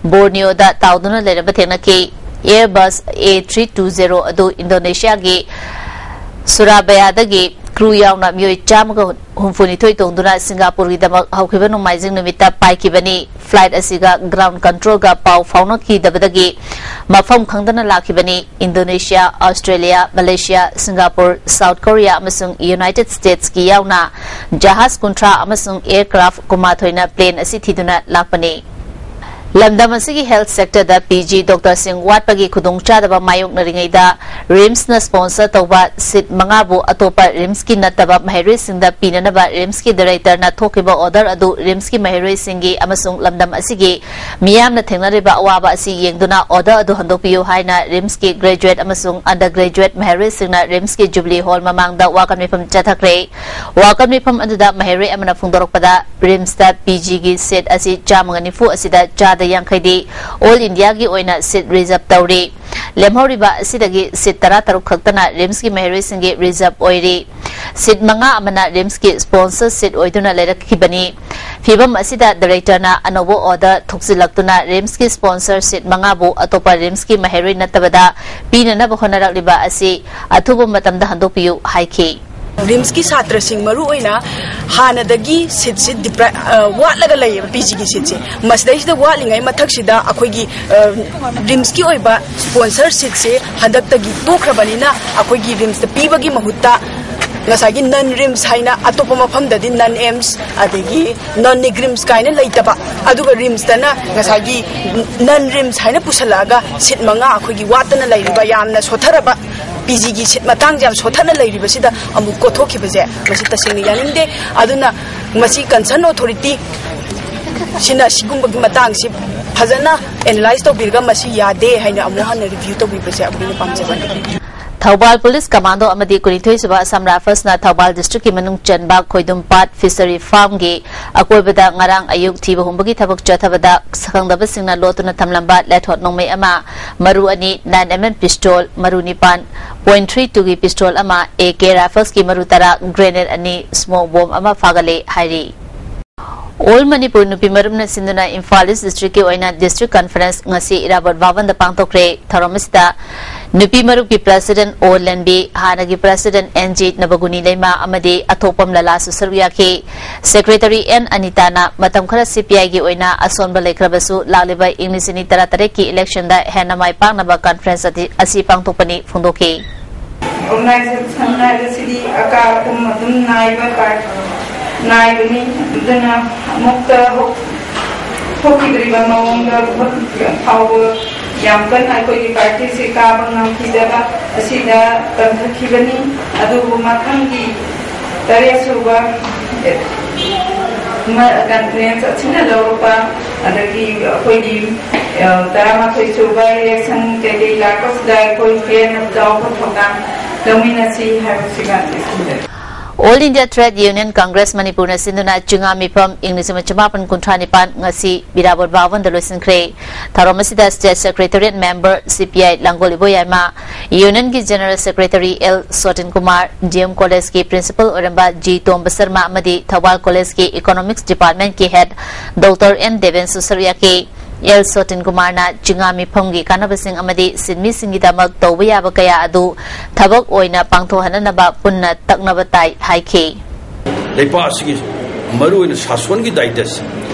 ꯕꯣꯔꯅꯤꯌꯣꯗ ꯇꯥꯎꯗꯨꯅ ꯂꯩꯔꯝꯕ ꯊꯦꯡꯅꯈꯤ꯫ Airbus A three two zero ꯑꯗꯨ ꯏꯟꯗꯣꯅꯦꯁꯤꯌꯥꯒꯤ ꯁꯨꯔꯥꯕꯌꯥꯗꯒꯤ crew ꯌꯥꯎꯅ ꯃꯤꯑꯣꯏ ꯆꯥꯝꯃꯒ ꯍꯨꯝꯐꯨꯅꯤꯊꯣꯏ ꯇꯣꯡꯗꯨꯅ ꯁꯤꯡꯒꯥꯄꯨꯔꯒꯤꯗꯃꯛ ꯍꯧꯈꯤꯕ ꯅꯣꯡꯃꯥꯏꯖꯤꯡ ꯅꯨꯃꯤꯠꯇ ꯄꯥꯏꯈꯤꯕꯅꯤ꯫ Flight ꯑꯁꯤꯒ ground control ꯒ ꯄꯥꯎ ꯐꯥꯎꯅꯈꯤꯗꯕꯗꯒꯤ ꯃꯐꯝ ꯈꯪꯗꯅ ꯂꯥꯛꯈꯤꯕꯅꯤ꯫ Indonesia, Australia, Malaysia, Singapore, south Korea ꯑꯃꯁꯨꯡ ꯌꯨꯅꯥꯏꯇꯦꯗ ꯁ꯭ꯇꯦꯠꯁꯀꯤ ꯌꯥꯎꯅ ꯖꯍꯥꯖ ꯀꯨꯟꯊ꯭ꯔꯥ ꯑꯃꯁꯨꯡ aircraft ꯀꯨꯟꯃꯥꯊꯣꯏꯅ plane ꯑꯁꯤ ꯊꯤꯗꯨꯅ ꯂꯥꯛꯄꯅꯤ꯫ ꯂꯝꯗꯝ ꯑꯁꯤꯒꯤ health sector ꯗ P G doctor ꯁꯤꯡ ꯋꯥꯠꯄꯒꯤ ꯈꯨꯗꯣꯡꯆꯥꯗꯕ ꯃꯥꯌꯣꯛꯅꯔꯤꯉꯩꯗ RIMS ꯅ sponsor ꯇꯧꯕ seat ꯃꯉꯥꯕꯨ ꯑꯇꯣꯞꯄ RIMS ꯀꯤ ꯅꯠꯇꯕ ꯃꯍꯩꯔꯣꯏꯁꯤꯡꯗ ꯄꯤꯅꯅꯕ RIMS ꯀꯤ director ꯅ ꯊꯣꯛꯈꯤꯕ order ꯑꯗꯨ RIMS ꯀꯤ ꯃꯍꯩꯔꯣꯏꯁꯤꯡꯒꯤ ꯑꯃꯁꯨꯡ ꯂꯝꯗꯝ ꯑꯁꯤꯒꯤ ꯃꯤꯌꯥꯝꯅ ꯊꯦꯡꯅꯔꯤꯕ ꯑꯋꯥꯕ ꯑꯁꯤ ꯌꯦꯡꯗꯨꯅ order ꯑꯗꯨ ꯍꯟꯗꯣꯛꯄꯤꯌꯨ ꯍꯥꯏꯅ RIMS ꯀꯤ graduate ꯑꯃꯁꯨꯡ undergraduate ꯃꯍꯩꯔꯣꯏꯁꯤꯡꯅ RIMS ꯀꯤ Jubilee Hall ꯃꯃꯥꯡꯗ ꯋꯥꯀꯠ ꯃꯤꯐꯝ ꯆꯠꯊꯈ꯭ꯔꯦ꯫ ꯋꯥꯀꯠ ꯃꯤꯐꯝ ꯑꯗꯨꯗ ꯃꯍꯩꯔꯣꯏ ꯑꯃꯅ ꯐꯣꯡꯗꯣꯔꯛꯄꯗ, RIMS ꯇ P G ꯒꯤ seat ꯑꯁꯤ ꯆꯥꯝꯃꯒ ꯅꯤꯐꯨ ꯑꯁꯤꯗ ꯆꯥꯗ ꯌꯥꯡꯈꯩꯗꯤ All India ꯒꯤ ꯑꯣꯏꯅ seat reserve ꯇꯧꯔꯤ꯫ ꯂꯦꯝꯍꯧꯔꯤꯕ ꯑꯁꯤꯗꯒꯤ seat ꯇꯔꯥꯇꯔꯨꯛ ꯈꯛꯇꯅ RIMS ꯀꯤ ꯃꯍꯩꯔꯣꯏꯁꯤꯡꯒꯤ reserve ꯑꯣꯏꯔꯤ꯫ ꯁꯤꯠ ꯃꯉꯥ ꯑꯃꯅ ꯔꯤꯝꯁꯀꯤ ꯁ꯭ꯄꯣꯟꯁꯔ ꯁꯤꯠ ꯑꯣꯏꯗꯨꯅ ꯂꯩꯔꯛꯈꯤꯕꯅꯤ꯫ ꯐꯤꯚꯝ ꯑꯁꯤꯗ ꯗꯥꯏꯔꯦꯛꯇꯔꯅ ꯑꯅꯧꯕ ꯑꯣꯔꯗꯔ ꯊꯣꯛꯆꯤꯜꯂꯛꯇꯨꯅ ꯔꯤꯝꯁꯀꯤ ꯁ꯭ꯄꯣꯟꯁꯔ ꯁꯤꯠ ꯃꯉꯥꯕꯨ ꯑꯇꯣꯞꯄ ꯔꯤꯝꯁꯀꯤ ꯃꯍꯩꯔꯣꯏ ꯅꯠꯇꯕꯗ ꯄꯤꯅꯅꯕ ꯍꯣꯠꯅꯔꯛꯂꯤꯕ ꯑꯁꯤ ꯑꯊꯨꯕ ꯃꯇꯝꯗ ꯍꯟꯗꯣꯛꯄꯤꯌꯨ ꯍꯥꯏꯈꯤ꯫ ꯔꯤꯝꯁꯀꯤ ꯁꯥꯇ꯭ꯔꯁꯤꯡ ꯃꯔꯨ ꯑꯣꯏꯅ ꯍꯥꯟꯅꯗꯒꯤ ꯁꯤꯠꯁꯤ ꯗꯤꯄ꯭ꯔꯥꯏ-, ꯑ, ꯋꯥꯠꯂꯒ ꯂꯩꯌꯦꯕ ꯄꯤ ꯖꯤꯒꯤ ꯁꯤꯠꯁꯦ꯫ ꯃꯁꯤꯗꯩꯁꯤꯗ ꯋꯥꯠꯂꯤꯉꯩ ꯃꯊꯛꯁꯤꯗ ꯑꯩꯈꯣꯏꯒꯤ, ꯑ, ꯔꯤꯝꯁꯀꯤ ꯑꯣꯏꯕ ꯁ꯭ꯄꯣꯟꯁꯔ ꯁꯤꯠꯁꯦ ꯍꯟꯗꯛꯇꯒꯤ ꯇꯣꯛꯈ꯭ꯔꯕꯅꯤꯅ ꯑꯩꯈꯣꯏꯒꯤ ꯔꯤꯝꯁꯇ ꯄꯤꯕꯒꯤ ꯃꯍꯨꯠꯇ ꯉꯁꯥꯏꯒꯤ ꯅꯟ ꯔꯤꯝꯁ ꯍꯥꯏꯅ ꯑꯇꯣꯞꯄ ꯃꯐꯝꯗꯗꯤ ꯅꯟ ꯑꯦꯝꯁ ꯑꯗꯒꯤ ꯅꯟ ꯅꯤꯒ꯭ꯔꯤꯝꯁ ꯀꯥꯏꯅ ꯂꯩꯇꯕ, ꯑꯗꯨꯒ ꯔꯤꯝꯁꯇꯅ ꯉꯁꯥꯏꯒꯤ ꯅꯟ ꯔꯤꯝꯁ ꯍꯥꯏꯅ ꯄꯨꯁꯜꯂꯛꯑꯒ ꯁꯤꯠ ꯃꯉꯥ ꯑꯩꯈꯣꯏꯒꯤ ꯋꯥꯠꯇꯅ ꯂꯩꯔꯤꯕ ꯌꯥꯝꯅ ꯁꯣꯠꯊꯔꯕ ꯄꯤ ꯖꯤꯒꯤ ꯁꯤꯠ ꯃꯇꯥꯡꯁꯦ ꯌꯥꯝ ꯁꯣꯠꯊꯅ ꯂꯩꯔꯤꯕꯁꯤꯗ ꯑꯃꯨꯛ ꯀꯣꯠꯊꯣꯛꯈꯤꯕꯁꯦ ꯃꯁꯤ ꯇꯁꯦꯡꯅ ꯌꯥꯅꯤꯡꯗꯦ꯫ ꯑꯗꯨꯅ ꯃꯁꯤ ꯀꯟꯁꯔꯟ ꯑꯣꯊꯣꯔꯤꯇꯤ ꯁꯤꯅ ꯁꯤꯒꯨꯝꯕꯒꯤ ꯃꯇꯥꯡꯁꯤ ꯐꯖꯅ ꯑꯦꯅꯥꯂꯥꯏꯁ ꯇꯧꯕꯤꯔꯒ ꯃꯁꯤ ꯌꯥꯗꯦ ꯍꯥꯏꯅ ꯑꯃꯨꯛ ꯍꯟꯅ ꯔꯤꯚ꯭ꯌꯨ ꯇꯧꯕꯤꯕꯁꯦ ꯑꯩꯈꯣꯏꯅ ꯄꯥꯝꯖꯕꯅꯤ꯫ ꯊꯧꯕꯥꯜ ꯄꯨꯂꯤꯁ ꯀꯃꯥꯟꯗꯣ ꯑꯃꯗꯤ ꯀꯨꯟꯅꯤꯊꯣꯏ ꯁꯨꯕ ꯑꯁꯥꯝ ꯔꯥꯏꯐꯜꯁꯅ ꯊꯧꯕꯥꯜ ꯗꯤꯁꯇ꯭ꯔꯤꯛꯀꯤ ꯃꯅꯨꯡ ꯆꯟꯕ ꯈꯣꯏꯗꯨꯝꯄꯥꯠ ꯐꯤꯁꯔꯤ ꯐꯥꯔꯝꯒꯤ ꯑꯀꯣꯏꯕꯗ ꯉꯔꯥꯡ ꯑꯌꯨꯛ ꯊꯤꯕ ꯍꯨꯝꯕꯒꯤ ꯊꯕꯛ ꯆꯠꯊꯕꯗ ꯈꯪꯗꯕꯁꯤꯡꯅ ꯂꯣꯠꯇꯨꯅ ꯊꯝꯂꯝꯕ ꯂꯦꯊꯣꯠ ꯅꯣꯡꯃꯩ ꯑꯃ, ꯃꯔꯨ ꯑꯅꯤ, ꯅꯥꯏꯟ ꯑꯦꯝ ꯑꯦꯝ ꯄꯤꯁꯇꯣꯜ, ꯃꯔꯨ ꯅꯤꯄꯥꯟ, ꯄꯣꯏꯟ ꯊ꯭ꯔꯤ ꯇꯨꯒꯤ ꯄꯤꯁꯇꯣꯜ ꯑꯃ, ꯑꯦ ꯀꯦ ꯔꯥꯏꯐꯜꯁꯀꯤ ꯃꯔꯨ ꯇꯔꯥ, ꯒ꯭ꯔꯦꯅꯦꯗ ꯑꯅꯤ, ꯁ꯭ꯃꯣꯛ ꯕꯣꯝ ꯑꯃ ꯐꯥꯒꯠꯂꯦ ꯍꯥꯏꯔꯤ꯫ ꯑꯣꯜ ꯃꯅꯤꯄꯨꯔ ꯅꯨꯄꯤ ꯃꯔꯨꯞꯅ ꯁꯤꯟꯗꯨꯅ ꯏꯝꯐꯥꯜ ꯏꯁ ꯗꯤꯁꯇ꯭ꯔꯤꯛꯀꯤ ꯑꯣꯏꯅ ꯗꯤꯁꯇ꯭ꯔꯤꯛ ꯀꯟꯐꯔꯦꯟꯁ ꯉꯁꯤ ꯏꯔꯥꯕꯣꯠ ꯚꯕꯟꯗ ꯄꯥꯡꯊꯣꯛꯈ꯭ꯔꯦ꯫ ꯊꯧꯔꯝ ꯑꯁꯤꯗ ꯅꯨꯄꯤ ꯃꯔꯨꯞꯀꯤ ꯄ꯭ꯔꯦꯁꯤꯗꯦꯟꯠ ꯑꯣ ꯂꯦꯟꯕꯤ, ꯍꯥꯟꯅꯒꯤ ꯄ꯭ꯔꯦꯁꯤꯗꯦꯟꯠ ꯑꯦꯟ ꯖꯤ ꯅꯕꯒꯨꯅꯤ ꯂꯩꯃ ꯑꯃꯗꯤ ꯑꯊꯣꯛꯄꯝ ꯂꯂꯥꯁꯨ ꯁꯔꯨꯛ ꯌꯥꯈꯤ꯫ ꯁꯦꯀ꯭ꯔꯦꯇꯔꯤ ꯑꯦꯟ ꯑꯅꯤꯇꯥꯅ ꯃꯇꯝ ꯈꯔ ꯁꯤ ꯄꯤ ꯑꯥꯏꯒꯤ ꯑꯣꯏꯅ ꯑꯁꯣꯟꯕ ꯂꯩꯈ꯭ꯔꯕꯁꯨ ꯂꯥꯛꯂꯤꯕ ꯏꯪ ꯂꯤꯁꯤꯡ ꯑꯅꯤ ꯇꯔꯥꯇꯔꯦꯠꯀꯤ ꯏꯂꯦꯛꯁꯟꯗ ꯍꯦꯟꯅ ꯃꯥꯏ ꯄꯥꯛꯅꯕ ꯀꯟꯐꯔꯦꯟꯁ ꯑꯗꯤ-, ꯑꯁꯤ ꯄꯥꯡꯊꯣꯛꯄꯅꯤ ꯐꯣꯡꯗꯣꯛꯈꯤ꯫ ꯑꯣꯔꯒꯅꯥꯏꯖꯦꯁꯟ ꯍꯥꯏꯕꯁꯤꯗꯤ ꯑꯀꯥ ꯑꯀꯨꯝ ꯑꯗꯨꯝ ꯅꯥꯏꯕ ꯄꯥꯔꯠ ꯅꯥꯏꯕꯅꯤ꯫ ꯑꯗꯨꯅ ꯑꯃꯨꯛꯇ ꯍꯧ-, ꯊꯣꯛꯈꯤꯗ꯭ꯔꯤꯕ ꯃꯑꯣꯡꯗ ꯍꯧꯖꯤꯛ ꯐꯥꯎꯕ ꯌꯥꯝ ꯀꯟꯅ ꯑꯩꯈꯣꯏꯒꯤ ꯄꯥꯔꯇꯤꯁꯤ ꯀꯥꯕ ꯉꯝꯈꯤꯗꯕ ꯑꯁꯤꯗ ꯀꯟꯊꯈꯤꯕꯅꯤ꯫ ꯑꯗꯨꯕꯨ ꯃꯊꯪꯒꯤ ꯇꯔꯦꯠ ꯁꯨꯕ ꯀꯟꯐꯔꯦꯟꯁ ꯑꯁꯤꯅ ꯂꯧꯔꯛꯄ, ꯑꯗꯒꯤ ꯑꯩꯈꯣꯏꯒꯤ, ꯑ, ꯇꯔꯥꯃꯥꯊꯣꯏ ꯁꯨꯕ ꯏꯂꯦꯛꯁꯟ ꯀꯩꯀꯩ ꯂꯥꯛꯄꯁꯤꯗ ꯑꯩꯈꯣꯏ ꯍꯦꯟꯅ ꯆꯥꯎꯕ ꯊꯧꯗꯥꯡ ꯂꯧꯃꯤꯟꯅꯁꯤ ꯍꯥꯏꯕꯁꯤꯒ ꯂꯣꯏꯁꯤꯟꯖꯔꯦ꯫ All India Trade Union Congress ꯃꯅꯤꯄꯨꯔꯅ ꯁꯤꯟꯗꯨꯅ ꯆꯤꯉꯥ ꯃꯤꯐꯝ ꯏꯪ ꯂꯤꯁꯤꯡ ꯑꯃ ꯆꯃꯥꯄꯟ ꯀꯨꯟꯊ꯭ꯔꯥ ꯅꯤꯄꯥꯟ ꯉꯁꯤ ꯏꯔꯥꯕꯣꯠ ꯚꯕꯟꯗ ꯂꯣꯏꯁꯤꯟꯈ꯭ꯔꯦ꯫ ꯊꯧꯔꯝ ꯑꯁꯤꯗ State Secretariat Member C P I Langol Iboyaima, Union ꯒꯤ General Secretary L ꯁꯣꯇꯤꯟ Kumar, D M College ꯀꯤ Principal ꯑꯣꯏꯔꯝꯕ G ꯇꯣꯝꯕ ꯁꯔꯃ ꯑꯃꯗꯤ ꯊꯧꯕꯥꯜ College ꯀꯤ Economics Department ꯀꯤ Head Doctor N ꯗꯦꯕꯦꯟꯁꯨ ꯁꯔꯨꯛ ꯌꯥꯈꯤ꯫ L ꯁꯣꯇꯤꯟ ꯀꯨꯃꯥꯔꯅ ꯆꯤꯉꯥ ꯃꯤꯐꯝꯒꯤ ꯀꯥꯟꯅꯕꯁꯤꯡ ꯑꯃꯗꯤ ꯁꯤꯟꯃꯤꯁꯤꯡꯒꯤꯗꯃꯛ ꯇꯧꯕ ꯌꯥꯕ ꯀꯌꯥ ꯑꯗꯨ ꯊꯕꯛ ꯑꯣꯏꯅ ꯄꯥꯡꯊꯣꯛꯍꯟꯅꯅꯕ ꯄꯨꯟꯅ ꯇꯛꯅꯕ ꯇꯥꯏ ꯍꯥꯏꯈꯤ꯫ ꯂꯩꯕꯥꯛ ꯑꯁꯤꯒꯤ ꯃꯔꯨꯑꯣꯏꯅ ꯁꯥꯁꯣꯟꯒꯤ ꯗꯥꯌꯤꯇ꯭ꯋ ꯑꯁꯤ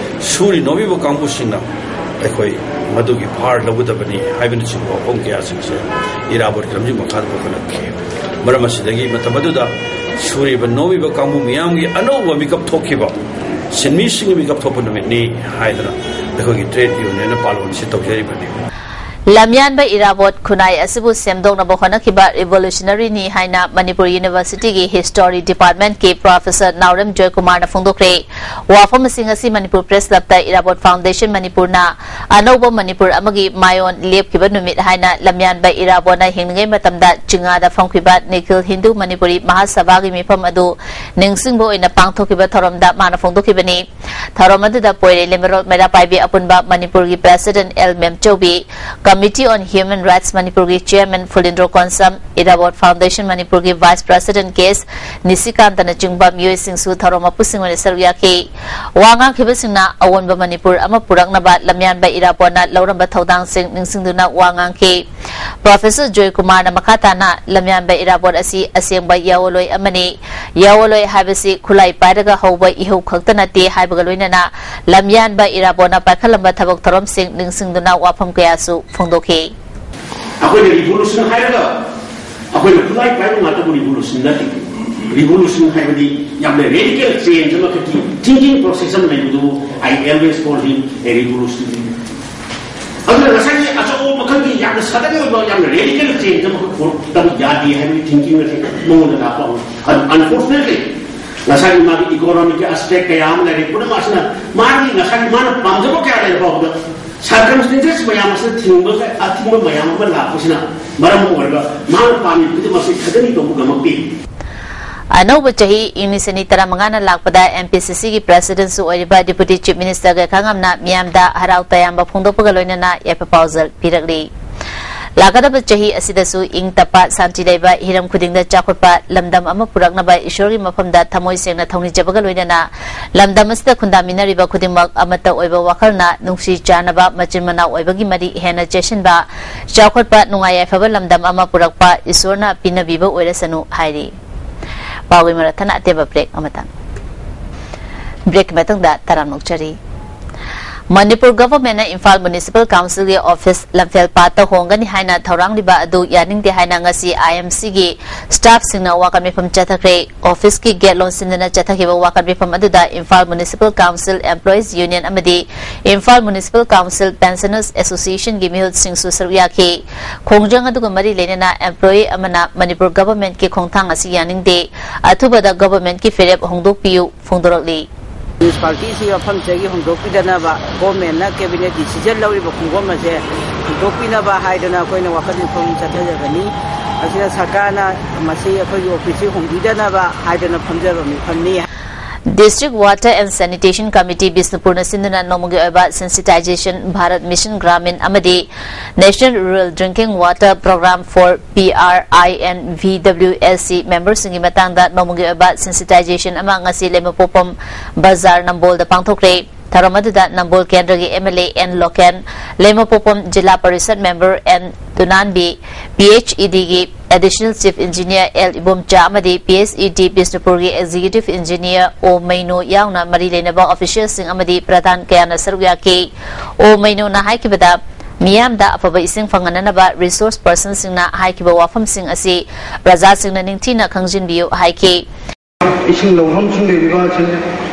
ꯁꯨꯔꯤ ꯅꯣꯝꯃꯤꯕ ꯀꯥꯡꯕꯨꯁꯤꯡꯅ ꯑꯩꯈꯣꯏ ꯃꯗꯨꯒꯤ ꯚꯥꯔ ꯂꯧꯒꯗꯕꯅꯤ ꯍꯥꯏꯕꯅꯆꯤꯡꯕ ꯋꯥꯐꯝ ꯀꯌꯥꯁꯤꯡꯁꯦ ꯏꯔꯥꯕꯣꯠꯀꯤ ꯂꯝꯖꯤꯡ ꯃꯈꯥꯗ ꯄꯨꯈꯠꯂꯛꯈꯤ꯫ ꯃꯔꯝ ꯑꯁꯤꯗꯒꯤ ꯃꯇꯝ ꯑꯗꯨꯗ ꯁꯨꯔꯤꯕ ꯅꯣꯝꯃꯤꯕ ꯀꯥꯡꯕꯨ ꯃꯤꯌꯥꯝꯒꯤ ꯑꯅꯧꯕ ꯃꯤꯀꯞ ꯊꯣꯛꯈꯤꯕ, ꯁꯤꯟꯃꯤꯁꯤꯡꯒꯤ ꯃꯤꯀꯞ ꯊꯣꯛꯄ ꯅꯨꯃꯤꯠꯅꯤ ꯍꯥꯏꯗꯅ ꯑꯩꯈꯣꯏꯒꯤ Trade Union ꯅ ꯄꯥꯂꯣꯟ ꯑꯁꯤ ꯇꯧꯖꯔꯤꯕꯅꯤ꯫ ꯂꯝꯌꯥꯟꯕ ꯏꯔꯥꯕꯣꯠ ꯈꯨꯟꯅꯥꯏ ꯑꯁꯤꯕꯨ ꯁꯦꯝꯗꯣꯛꯅꯕ ꯍꯣꯠꯅꯈꯤꯕ revolutionary ꯅꯤ ꯍꯥꯏꯅ ꯃꯅꯤꯄꯨꯔ University ꯒꯤ History Department ꯀꯤ Professor ꯅꯥꯎꯔꯦꯝ ꯖꯣꯏꯀꯨꯃꯥꯔꯅ ꯐꯣꯡꯗꯣꯛꯈ꯭ꯔꯦ꯫ ꯋꯥꯐꯝꯁꯤꯡ ꯑꯁꯤ ꯃꯅꯤꯄꯨꯔ Press Club ꯇ ꯏꯔꯥꯕꯣꯠ Foundation ꯃꯅꯤꯄꯨꯔꯅ ꯑꯅꯧꯕ ꯃꯅꯤꯄꯨꯔ ꯑꯃꯒꯤ ꯃꯥꯏꯑꯣꯟ ꯂꯦꯞꯈꯤꯕ ꯅꯨꯃꯤꯠ ꯍꯥꯏꯅ ꯂꯝꯌꯥꯟꯕ ꯏꯔꯥꯕꯣꯠꯅ ꯍꯤꯡꯂꯤꯉꯩ ꯃꯇꯝꯗ ꯆꯤꯉꯥꯗ ꯐꯝꯈꯤꯕ ꯅꯤꯈꯤꯜ ꯍꯤꯟꯗꯨ ꯃꯅꯤꯄꯨꯔꯤ ꯃꯍꯥꯁꯚꯥꯒꯤ ꯃꯤꯐꯝ ꯑꯗꯨ ꯅꯤꯡꯁꯤꯡꯕ ꯑꯣꯏꯅ ꯄꯥꯡꯊꯣꯛꯈꯤꯕ ꯊꯧꯔꯝꯗ ꯃꯥꯅ ꯐꯣꯡꯗꯣꯛꯈꯤꯕꯅꯤ꯫ ꯊꯧꯔꯝ ꯑꯗꯨꯗ ꯄꯣꯏꯔꯩ ꯂꯩꯃꯔꯣꯜ ꯃꯩꯔꯥ ꯄꯥꯏꯕꯤ ꯑꯄꯨꯟꯕ ꯃꯅꯤꯄꯨꯔꯒꯤ President L ꯃꯦꯝꯆꯧꯕꯤ, Committee on Human Rights ꯃꯅꯤꯄꯨꯔꯒꯤ Chairman ꯐꯨꯂꯤꯟꯗ꯭ꯔꯣ ꯀꯣꯟꯁꯝ, ꯏꯔꯥꯕꯣꯠ Foundation ꯃꯅꯤꯄꯨꯔꯒꯤ Vice President ꯀꯦ ꯑꯦꯁ ꯅꯤꯁꯤꯀꯥꯟꯇꯅꯆꯤꯡꯕ ꯃꯤꯑꯣꯏꯁꯤꯡꯁꯨ ꯊꯧꯔꯝ ꯃꯄꯨꯁꯤꯡ ꯑꯣꯏꯅ ꯁꯔꯨꯛ ꯌꯥꯈꯤ꯫ ꯋꯥ ꯉꯥꯡꯈꯤꯕꯁꯤꯡꯅ ꯑꯑꯣꯟꯕ ꯃꯅꯤꯄꯨꯔ ꯑꯃ ꯄꯨꯔꯛꯅꯕ ꯂꯝꯌꯥꯟꯕ ꯏꯔꯥꯕꯣꯠꯅ ꯂꯧꯔꯝꯕ ꯊꯧꯗꯥꯡꯁꯤꯡ ꯅꯤꯡꯁꯤꯡꯗꯨꯅ ꯋꯥ ꯉꯥꯡꯈꯤ꯫ Professor ꯖꯣꯏꯀꯨꯃꯥꯔꯅ ꯃꯈꯥ ꯇꯥꯅ ꯂꯝꯌꯥꯟꯕ ꯏꯔꯥꯕꯣꯠ ꯑꯁꯤ ꯑꯁꯦꯡꯕ ꯌꯥꯑꯣꯟꯂꯣꯏ ꯑꯃꯅꯤ꯫ ꯌꯥꯑꯣꯟꯂꯣꯏ ꯍꯥꯏꯕꯁꯤ ꯈꯨꯠꯂꯥꯏ ꯄꯥꯏꯔꯒ ꯍꯧꯕ ꯏꯍꯧ ꯈꯛꯇ ꯅꯠꯇꯦ ꯍꯥꯏꯕꯒ ꯂꯣꯏꯅꯅ ꯂꯝꯌꯥꯟꯕ ꯏꯔꯥꯕꯣꯠꯅ ꯄꯥꯏꯈꯠꯂꯝꯕ ꯊꯕꯛ ꯊꯧꯔꯝꯁꯤꯡ ꯅꯤꯡꯁꯤꯡꯗꯨꯅ ꯋꯥꯐꯝ ꯀꯌꯥꯁꯨ ꯐꯣꯡꯗꯣꯛꯈꯤ꯫ ꯑꯩꯈꯣꯏꯅ revolution ꯍꯥꯏꯔꯒ ꯑꯩꯈꯣꯏꯅ ꯈꯨꯠꯂꯥꯏ ꯄꯥꯏꯕ ꯉꯥꯛꯇꯕꯨ revolution ꯅꯠꯇꯦ꯫ Revolution ꯍꯥꯏꯕꯗꯤ ꯌꯥꯝꯅ radical change ꯑꯃꯈꯛꯀꯤ thinking process ꯑꯃ ꯂꯩꯕꯗꯨꯕꯨ I always call him a revolutionary꯫ ꯑꯗꯨꯅ ꯉꯁꯥꯏꯒꯤ ꯑꯆꯧꯕ ꯃꯈꯜꯒꯤ ꯌꯥꯝꯅ sudden ꯑꯣꯏꯕ ꯌꯥꯝꯅ radical change ꯑꯃꯈꯛ ꯄꯨꯔꯛꯇꯕ ꯌꯥꯗꯦ ꯍꯥꯏꯕꯒꯤ thinking ꯑꯁꯤ ꯃꯉꯣꯟꯗ ꯂꯥꯛꯄ ꯍꯧꯔꯦ꯫ ꯑꯗꯨ unfortunately ꯉꯁꯥꯏꯒꯤ ꯃꯥꯒꯤ economic aspect ꯀꯌꯥ ꯑꯃ ꯂꯩꯔꯦ꯫ ꯄꯨꯝꯅꯃꯛ ꯑꯁꯤꯅ ꯃꯥꯒꯤ ꯉꯁꯥꯏꯒꯤ ꯃꯥꯅ ꯄꯥꯝꯖꯕ ꯀꯌꯥ ꯂꯩꯔ ꯐꯥꯎꯕꯗ circumstances ꯃꯌꯥꯝ ꯑꯁꯤꯅ ꯊꯤꯡꯕ, ꯑꯊꯤꯡꯕ ꯃꯌꯥꯝ ꯑꯃ ꯂꯥꯛꯄꯁꯤꯅ ꯃꯔꯝ ꯑꯣꯏꯔꯒ ꯃꯥꯅ ꯄꯥꯝꯃꯤ ꯈꯨꯗꯤꯡꯃꯛꯁꯤ ꯈꯛꯇꯅꯤ ꯇꯧꯕ ꯉꯝꯃꯛꯇꯦ꯫ ꯑꯅꯧꯕ ꯆꯍꯤ ꯏꯪ ꯂꯤꯁꯤꯡ ꯑꯅꯤ ꯇꯔꯥꯃꯉꯥꯅ ꯂꯥꯛꯄꯗ M P C C ꯒꯤ Presidentꯁꯨ ꯑꯣꯏꯔꯤꯕ Deputy Chief Minister ꯒꯩꯈꯥꯉꯝꯅ ꯃꯤꯌꯥꯝꯗ ꯍꯔꯥꯎ ꯇꯌꯥꯝꯕ ꯐꯣꯡꯗꯣꯛꯄꯒ ꯂꯣꯏꯅꯅ ꯌꯥꯏꯐ ꯄꯥꯎꯖꯦꯜ ꯄꯤꯔꯛꯂꯤ꯫ ꯂꯥꯛꯀꯗꯕ ꯆꯍꯤ ꯑꯁꯤꯗꯁꯨ ꯏꯪ ꯇꯞꯄ, ꯁꯥꯟꯇꯤ ꯂꯩꯕ, ꯍꯤꯔꯝ ꯈꯨꯗꯤꯡꯗ ꯆꯥꯎꯈꯠꯄ ꯂꯝꯗꯝ ꯑꯃ ꯄꯨꯔꯛꯅꯕ ꯏꯁꯣꯔꯒꯤ ꯃꯐꯝꯗ ꯊꯃꯣꯏ ꯁꯦꯡꯅ ꯊꯧꯅꯤꯖꯕꯒ ꯂꯣꯏꯅꯅ ꯂꯝꯗꯝ ꯑꯁꯤꯗ ꯈꯨꯟꯗꯥꯃꯤꯟꯅꯔꯤꯕ ꯈꯨꯗꯤꯡꯃꯛ ꯑꯃꯠꯇ ꯑꯣꯏꯕ ꯋꯥꯈꯜꯅ ꯅꯨꯡꯁꯤ ꯆꯥꯟꯅꯕ, ꯃꯆꯤꯟ ꯃꯅꯥꯎ ꯑꯣꯏꯕꯒꯤ ꯃꯔꯤ ꯍꯦꯟꯅ ꯆꯦꯠꯁꯤꯟꯕ, ꯆꯥꯎꯈꯠꯄ, ꯅꯨꯡꯉꯥꯏ ꯌꯥꯏꯐꯕ ꯂꯝꯗꯝ ꯑꯃ ꯄꯨꯔꯛꯄ ꯏꯁꯣꯔꯅ ꯄꯤꯅꯕꯤꯕ ꯑꯣꯏꯔꯁꯅꯨ ꯍꯥꯏꯔꯤ꯫ ꯄꯥꯎꯒꯤ ꯃꯔꯛ ꯊꯠꯅ ꯑꯇꯦꯟꯕ break ꯑꯃꯇꯪ꯫ Breakꯀꯤ ꯃꯇꯨꯡꯗ ꯇꯔꯥꯝꯅ ꯑꯣꯛꯆꯔꯤ꯫ ꯃꯅꯤꯄꯨꯔ Governmentꯅ ꯏꯝꯐꯥꯜ Municipal Councilꯒꯤ office ꯂꯝꯐꯦꯜ ꯄꯥꯠꯇ ꯍꯣꯡꯒꯅꯤ ꯍꯥꯏꯅ ꯊꯧꯔꯥꯡꯂꯤꯕ ꯑꯗꯨ ꯌꯥꯅꯤꯡꯗꯦ ꯍꯥꯏꯅ ꯉꯁꯤ I M Cꯒꯤ staffꯁꯤꯡꯅ ꯋꯥꯀꯠ ꯃꯤꯐꯝ ꯆꯠꯊꯈ꯭ꯔꯦ꯫ Officeꯀꯤ gate ꯂꯣꯟꯁꯤꯟꯗꯨꯅ ꯆꯠꯊꯈꯤꯕ ꯋꯥꯀꯠ ꯃꯤꯐꯝ ꯑꯗꯨꯗ Imphal Municipal Council Employees Union ꯑꯃꯗꯤ ꯏꯝꯐꯥꯜ Municipal Council Pensioners Associationꯒꯤ ꯃꯤꯍꯨꯠꯁꯤꯡꯁꯨ ꯁꯔꯨꯛ ꯌꯥꯈꯤ꯫ ꯈꯣꯡꯖꯪ ꯑꯗꯨꯒ ꯃꯔꯤ ꯂꯩꯅꯅ employee ꯑꯃꯅ ꯃꯅꯤꯄꯨꯔ Governmentꯀꯤ ꯈꯣꯡꯊꯥꯡ ꯑꯁꯤ ꯌꯥꯅꯤꯡꯗꯦ, ꯑꯊꯨꯕꯗ Governmentꯀꯤ ꯐꯤꯔꯦꯞ ꯍꯣꯡꯗꯣꯛꯄꯤꯌꯨ ꯐꯣꯡꯗꯣꯔꯛꯂꯤ꯫ Municipalityꯁꯤ ꯃꯐꯝꯁꯤꯗꯒꯤ ꯍꯣꯡꯗꯣꯛꯄꯤꯗꯅꯕ, Governmentꯅ Cabinet decision ꯂꯧꯔꯤꯕ ꯈꯣꯡꯐꯝ ꯑꯁꯦ ꯍꯣꯡꯗꯣꯛꯄꯤꯅꯕ ꯍꯥꯏꯗꯅ ꯑꯩꯈꯣꯏꯅ ꯋꯥꯀꯠ ꯃꯤꯐꯝ ꯆꯠꯊꯖꯕꯅꯤ꯫ ꯑꯁꯤꯗ ꯁꯔꯀꯥꯔꯅ ꯃꯁꯤ ꯑꯩꯈꯣꯏꯒꯤ officeꯁꯤ ꯍꯣꯡꯕꯤꯗꯅꯕ ꯍꯥꯏꯗꯅ ꯐꯝꯖꯕ ꯃꯤꯐꯝꯅꯤ꯫ District Water and Sanitation Committee ꯕꯤꯁꯅꯨꯄꯨꯔꯅ ꯁꯤꯟꯗꯨꯅ ꯅꯣꯡꯃꯒꯤ ꯑꯣꯏꯕ sensitization, Bharat Mission Gramin ꯑꯃꯗꯤ National Rural Drinking Water Program for P R I and V W S C memberꯁꯤꯡꯒꯤ ꯃꯇꯥꯡꯗ ꯅꯣꯡꯃꯒꯤ ꯑꯣꯏꯕ sensitization ꯑꯃ ꯉꯁꯤ ꯂꯩꯃꯄꯣꯛꯄꯝ ꯕꯖꯥꯔ ꯅꯝꯕꯣꯜꯗ ꯄꯥꯡꯊꯣꯛꯈ꯭ꯔꯦ꯫ ꯊꯧꯔꯝ ꯑꯗꯨꯗ ꯅꯝꯕꯣꯜ ꯀꯦꯟꯗ꯭ꯔꯒꯤ M L A N Loken, Leimapokpam zila parishad member N Tunanbi, P H E Dꯒꯤ Additional Chief Engineer L Ibomcha ꯑꯃꯗꯤ P H E D ꯕꯤꯁꯅꯨꯄꯨꯔꯒꯤ Executive Engineer O ꯃꯩꯅꯣ ꯌꯥꯎꯅ ꯃꯔꯤ ꯂꯩꯅꯕ officialꯁꯤꯡ ꯑꯃꯗꯤ ꯄ꯭ꯔꯙꯥꯟ ꯀꯌꯥꯅ ꯁꯔꯨꯛ ꯌꯥꯈꯤ꯫ O ꯃꯩꯅꯣꯅ ꯍꯥꯏꯈꯤꯕꯗ, ꯃꯤꯌꯥꯝꯗ ꯑꯐꯕ ꯏꯁꯤꯡ ꯐꯪꯍꯟꯅꯅꯕ resource personꯁꯤꯡꯅ ꯍꯥꯏꯈꯤꯕ ꯋꯥꯐꯝꯁꯤꯡ ꯑꯁꯤ ꯄ꯭ꯔꯖꯥꯁꯤꯡꯅ ꯅꯤꯡꯊꯤꯅ ꯈꯪꯖꯤꯟꯕꯤꯌꯨ ꯍꯥꯏꯈꯤ꯫ ꯏꯁꯤꯡ ꯂꯧꯐꯝꯁꯤꯡ ꯂꯩꯔꯤꯕ ꯑꯁꯤ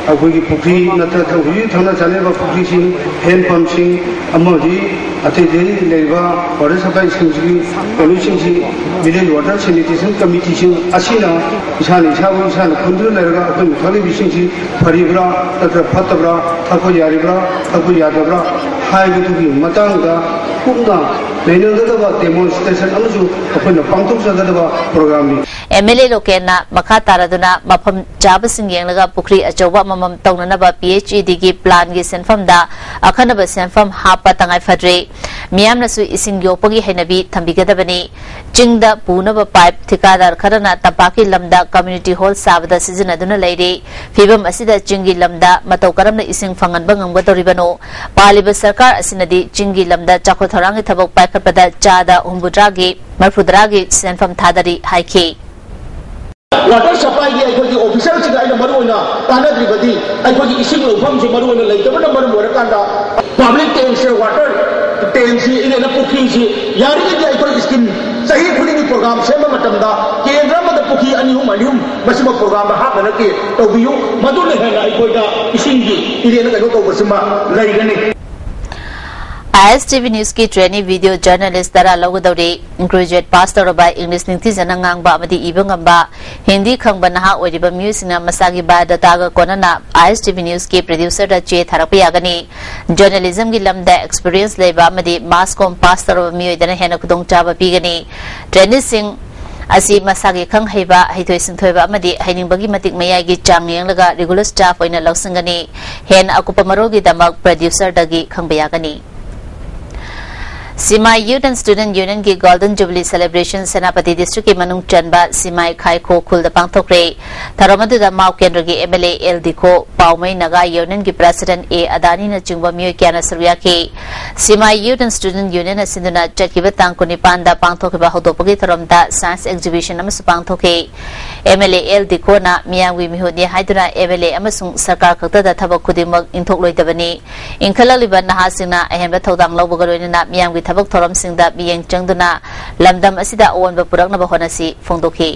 ꯑꯩꯈꯣꯏꯒꯤ ꯄꯨꯈ꯭ꯔꯤ ꯅꯠꯇ꯭ꯔꯒ ꯍꯧꯖꯤꯛ ꯊꯛꯅ ꯆꯥꯅꯕ ꯄꯨꯈ꯭ꯔꯤꯁꯤꯡ, hand pumpꯁꯤꯡ ꯑꯃꯗꯤ ꯑꯇꯩ ꯑꯇꯩ ꯂꯩꯔꯤꯕ water supplyꯁꯤꯡꯁꯤꯒꯤ ꯀꯩꯅꯣꯁꯤꯡꯁꯤ Village Water Sanitation Committeeꯁꯤꯡ ꯑꯁꯤꯅ ꯏꯁꯥꯅ ꯏꯁꯥꯕꯨ ꯏꯁꯥꯅ ꯈꯟꯗꯨꯅ ꯂꯩꯔꯒ ꯑꯩꯈꯣꯏꯅ ꯊꯛꯂꯤꯕ ꯏꯁꯤꯡꯁꯤ ꯐꯔꯤꯕ꯭ꯔꯥ ꯅꯠꯇ꯭ꯔꯒ ꯐꯠꯇꯕ꯭ꯔꯥ, ꯊꯛꯄ ꯌꯥꯔꯤꯕ꯭ꯔꯥ, ꯊꯛꯄ ꯌꯥꯗꯕ꯭ꯔꯥ ꯍꯥꯏꯕꯗꯨꯒꯤ ꯃꯇꯥꯡꯗ ꯀꯨꯞꯅ ꯅꯩꯅꯒꯗꯕ demonstration ꯑꯃꯁꯨ ꯑꯩꯈꯣꯏꯅ ꯄꯥꯡꯊꯣꯛꯆꯒꯗꯕ programꯅꯤ꯫ ꯑꯦꯝ ꯑꯦꯜ ꯑꯦ ꯂꯣꯀꯦꯟꯅ ꯃꯈꯥ ꯇꯥꯔꯗꯨꯅ ꯃꯐꯝ ꯆꯥꯕꯁꯤꯡ ꯌꯦꯡꯂꯒ ꯄꯨꯈ꯭ꯔꯤ ꯑꯆꯧꯕ ꯑꯃꯃꯝ ꯇꯧꯅꯅꯕ ꯄꯤ ꯑꯩꯆ ꯏ ꯗꯤꯒꯤ ꯄ꯭ꯂꯥꯟꯒꯤ ꯁꯦꯟꯐꯝꯗ ꯑꯈꯟꯅꯕ ꯁꯦꯟꯐꯝ ꯍꯥꯞꯄ ꯇꯉꯥꯏ ꯐꯗ꯭ꯔꯦ꯫ ꯃꯤꯌꯥꯝꯅꯁꯨ ꯏꯁꯤꯡ ꯌꯣꯛꯄꯒꯤ ꯍꯩꯅꯕꯤ ꯊꯝꯕꯤꯒꯗꯕꯅꯤ꯫ ꯆꯤꯡꯗ ꯄꯨꯅꯕ ꯄꯥꯏꯞ ꯊꯤꯀꯥꯗꯥꯔ ꯈꯔꯅ ꯇꯝꯄꯥꯛꯀꯤ ꯂꯝꯗ community hall ꯁꯥꯕꯗ ꯁꯤꯖꯤꯟꯅꯗꯨꯅ ꯂꯩꯔꯤ꯫ ꯐꯤꯕꯝ ꯑꯁꯤꯗ ꯆꯤꯡꯒꯤ ꯂꯝꯗ ꯃꯇꯧ ꯀꯔꯝꯅ ꯏꯁꯤꯡ ꯐꯪꯍꯟꯕ ꯉꯝꯒꯗꯧꯔꯤꯕꯅꯣ? ꯄꯥꯜꯂꯤꯕ ꯁꯔꯀꯥꯔ ꯑꯁꯤꯅꯗꯤ ꯆꯤꯡꯒꯤ ꯂꯝꯗ ꯆꯥꯎꯈꯠ ꯊꯧꯔꯥꯡꯒꯤ ꯊꯕꯛ ꯄꯥꯏꯈꯠꯄꯗ ꯆꯥꯗ ꯍꯨꯝꯐꯨꯇꯔꯥꯒꯤ ꯃꯔꯐꯨꯇꯔꯥꯒꯤ ꯁꯦꯟꯐꯝ ꯊꯥꯗꯔꯤ ꯍꯥꯏꯈꯤ꯫ Water supplyꯒꯤ ꯑꯩꯈꯣꯏꯒꯤ officerꯁꯤꯡ ꯑꯩꯅ ꯃꯔꯨ ꯑꯣꯏꯅ ꯇꯥꯟꯅꯗ꯭ꯔꯤꯕꯗꯤ ꯑꯩꯈꯣꯏꯒꯤ ꯏꯁꯤꯡ ꯂꯧꯐꯝꯁꯤ ꯃꯔꯨ ꯑꯣꯏꯅ ꯂꯩꯇꯕꯅ ꯃꯔꯝ ꯑꯣꯏꯔꯀꯥꯟꯗ public tankꯁꯦ, water tankꯁꯤ, ꯏꯔꯦꯅ ꯄꯨꯈ꯭ꯔꯤꯁꯤ ꯌꯥꯔꯤꯉꯩꯗꯤ ꯑꯩꯈꯣꯏ scheme ꯆꯍꯤ ꯈꯨꯗꯤꯡꯒꯤ program ꯁꯦꯝꯕ ꯃꯇꯝꯗ ꯀꯦꯟꯗ꯭ꯔ ꯑꯃꯗ ꯄꯨꯈ꯭ꯔꯤ ꯑꯅꯤ ꯑꯍꯨꯝ ꯑꯅꯤ ꯑꯍꯨꯝ ꯃꯁꯤꯃ programꯗ ꯍꯥꯞꯅꯅꯕꯒꯤ ꯇꯧꯕꯤꯌꯨ꯫ ꯃꯗꯨꯅ ꯍꯦꯟꯅ ꯑꯩꯈꯣꯏꯗ ꯏꯁꯤꯡꯒꯤ ꯏꯔꯦꯅ ꯀꯩꯅꯣ ꯇꯧꯕꯁꯤꯃ ꯂꯩꯒꯅꯤ꯫ ꯑꯥꯏ ꯑꯦꯁ ꯇꯤ ꯚꯤ ꯅ꯭ꯌꯨꯁꯀꯤ trainee video journalist ꯇꯔꯥ ꯂꯧꯒꯗꯧꯔꯤ꯫ Graduate pass ꯇꯧꯔꯕ, English ꯅꯤꯡꯊꯤꯖꯅ ꯉꯥꯡꯕ ꯑꯃꯗꯤ ꯏꯕ ꯉꯝꯕ, ꯍꯤꯟꯗꯤ ꯈꯪꯕ ꯅꯍꯥ ꯑꯣꯏꯔꯤꯕ ꯃꯤꯑꯣꯏꯁꯤꯡꯅ ꯃꯁꯥꯒꯤ biodatꯥꯒ ꯀꯣꯟꯅꯅ ꯑꯥꯏ ꯑꯦꯁ ꯇꯤ ꯚꯤ ꯅ꯭ꯌꯨꯁꯀꯤ producerꯗ ꯆꯦ ꯊꯥꯔꯛꯄ ꯌꯥꯒꯅꯤ꯫ Journalismꯒꯤ ꯂꯝꯗ experience ꯂꯩꯕ ꯑꯃꯗꯤ mass com pass ꯇꯧꯔꯕ ꯃꯤꯑꯣꯏꯗꯅ ꯍꯦꯟꯅ ꯈꯨꯗꯣꯡꯆꯥꯕ ꯄꯤꯒꯅꯤ꯫ Traineeꯁꯤꯡ ꯑꯁꯤ ꯃꯁꯥꯒꯤ ꯈꯪ ꯍꯩꯕ, ꯍꯩꯊꯣꯏ ꯁꯤꯡꯊꯣꯏꯕ ꯑꯃꯗꯤ ꯍꯩꯅꯤꯡꯕꯒꯤ ꯃꯇꯤꯛ ꯃꯌꯥꯏꯒꯤ ꯆꯥꯡ ꯌꯦꯡꯂꯒ regular staff ꯑꯣꯏꯅ ꯂꯧꯁꯤꯟꯒꯅꯤ꯫ ꯍꯦꯟꯅ ꯑꯀꯨꯞꯄ ꯃꯔꯣꯜꯒꯤꯗꯃꯛ producerꯗꯒꯤ ꯈꯪꯕ ꯌꯥꯒꯅꯤ꯫ ꯁꯤꯃꯥꯏ Youth and Student Unionꯒꯤ Golden Jubilee Celebration Senapati districtꯀꯤ ꯃꯅꯨꯡ ꯆꯟꯕ ꯁꯤꯃꯥꯏ ꯈꯥꯏꯈꯣ ꯈꯨꯜꯗ ꯄꯥꯡꯊꯣꯛꯈ꯭ꯔꯦ꯫ ꯊꯧꯔꯝ ꯑꯗꯨꯗ ꯃꯥꯎ ꯀꯦꯟꯗ꯭ꯔꯒꯤ M L A L Dikho, Poumai Naga Unionꯒꯤ President ꯑꯦ ꯑꯗꯥꯅꯤꯅꯆꯤꯡꯕ ꯃꯤꯑꯣꯏ ꯀꯌꯥꯅ ꯁꯔꯨꯛ ꯌꯥꯈꯤ꯫ ꯁꯤꯃꯥꯏ Youth and Student Union ꯑꯁꯤꯟꯗꯨꯅ ꯆꯠꯈꯤꯕ ꯇꯥꯡ ꯀꯨꯟꯅꯤꯄꯥꯟꯗ ꯄꯥꯡꯊꯣꯛꯈꯤꯕ ꯍꯧꯗꯣꯛꯄꯒꯤ ꯊꯧꯔꯝꯗ science exhibition ꯑꯃꯁꯨ ꯄꯥꯡꯊꯣꯛꯈꯤ꯫ ꯑꯦꯝ ꯑꯦꯜ ꯑꯦ ꯑꯦꯜ ꯗꯤꯈꯣꯅ ꯃꯤꯌꯥꯝꯒꯤ ꯃꯤꯍꯨꯠꯅꯤ ꯍꯥꯏꯗꯨꯅ ꯑꯦꯝ ꯑꯦꯜ ꯑꯦ ꯑꯃꯁꯨꯡ ꯁꯔꯀꯥꯔ ꯈꯛꯇꯗ ꯊꯕꯛ ꯈꯨꯗꯤꯡꯃꯛ ꯏꯟꯊꯣꯛꯂꯣꯏꯗꯕꯅꯤ꯫ ꯏꯟꯈꯠꯂꯛꯂꯤꯕ ꯅꯍꯥꯁꯤꯡꯅ ꯑꯍꯦꯟꯕ ꯊꯧꯗꯥꯡ ꯂꯧꯕꯒ ꯂꯣꯏꯅꯅ ꯃꯤꯌꯥꯝꯒꯤ ꯊꯕꯛ ꯊꯧꯔꯝꯁꯤꯡꯗ ꯃꯤꯠꯌꯦꯡ ꯆꯪꯗꯨꯅ ꯂꯝꯗꯝ ꯑꯁꯤꯗ ꯑꯑꯣꯟꯕ ꯄꯨꯔꯛꯅꯕ ꯍꯣꯠꯅꯁꯤ ꯐꯣꯡꯗꯣꯛꯈꯤ꯫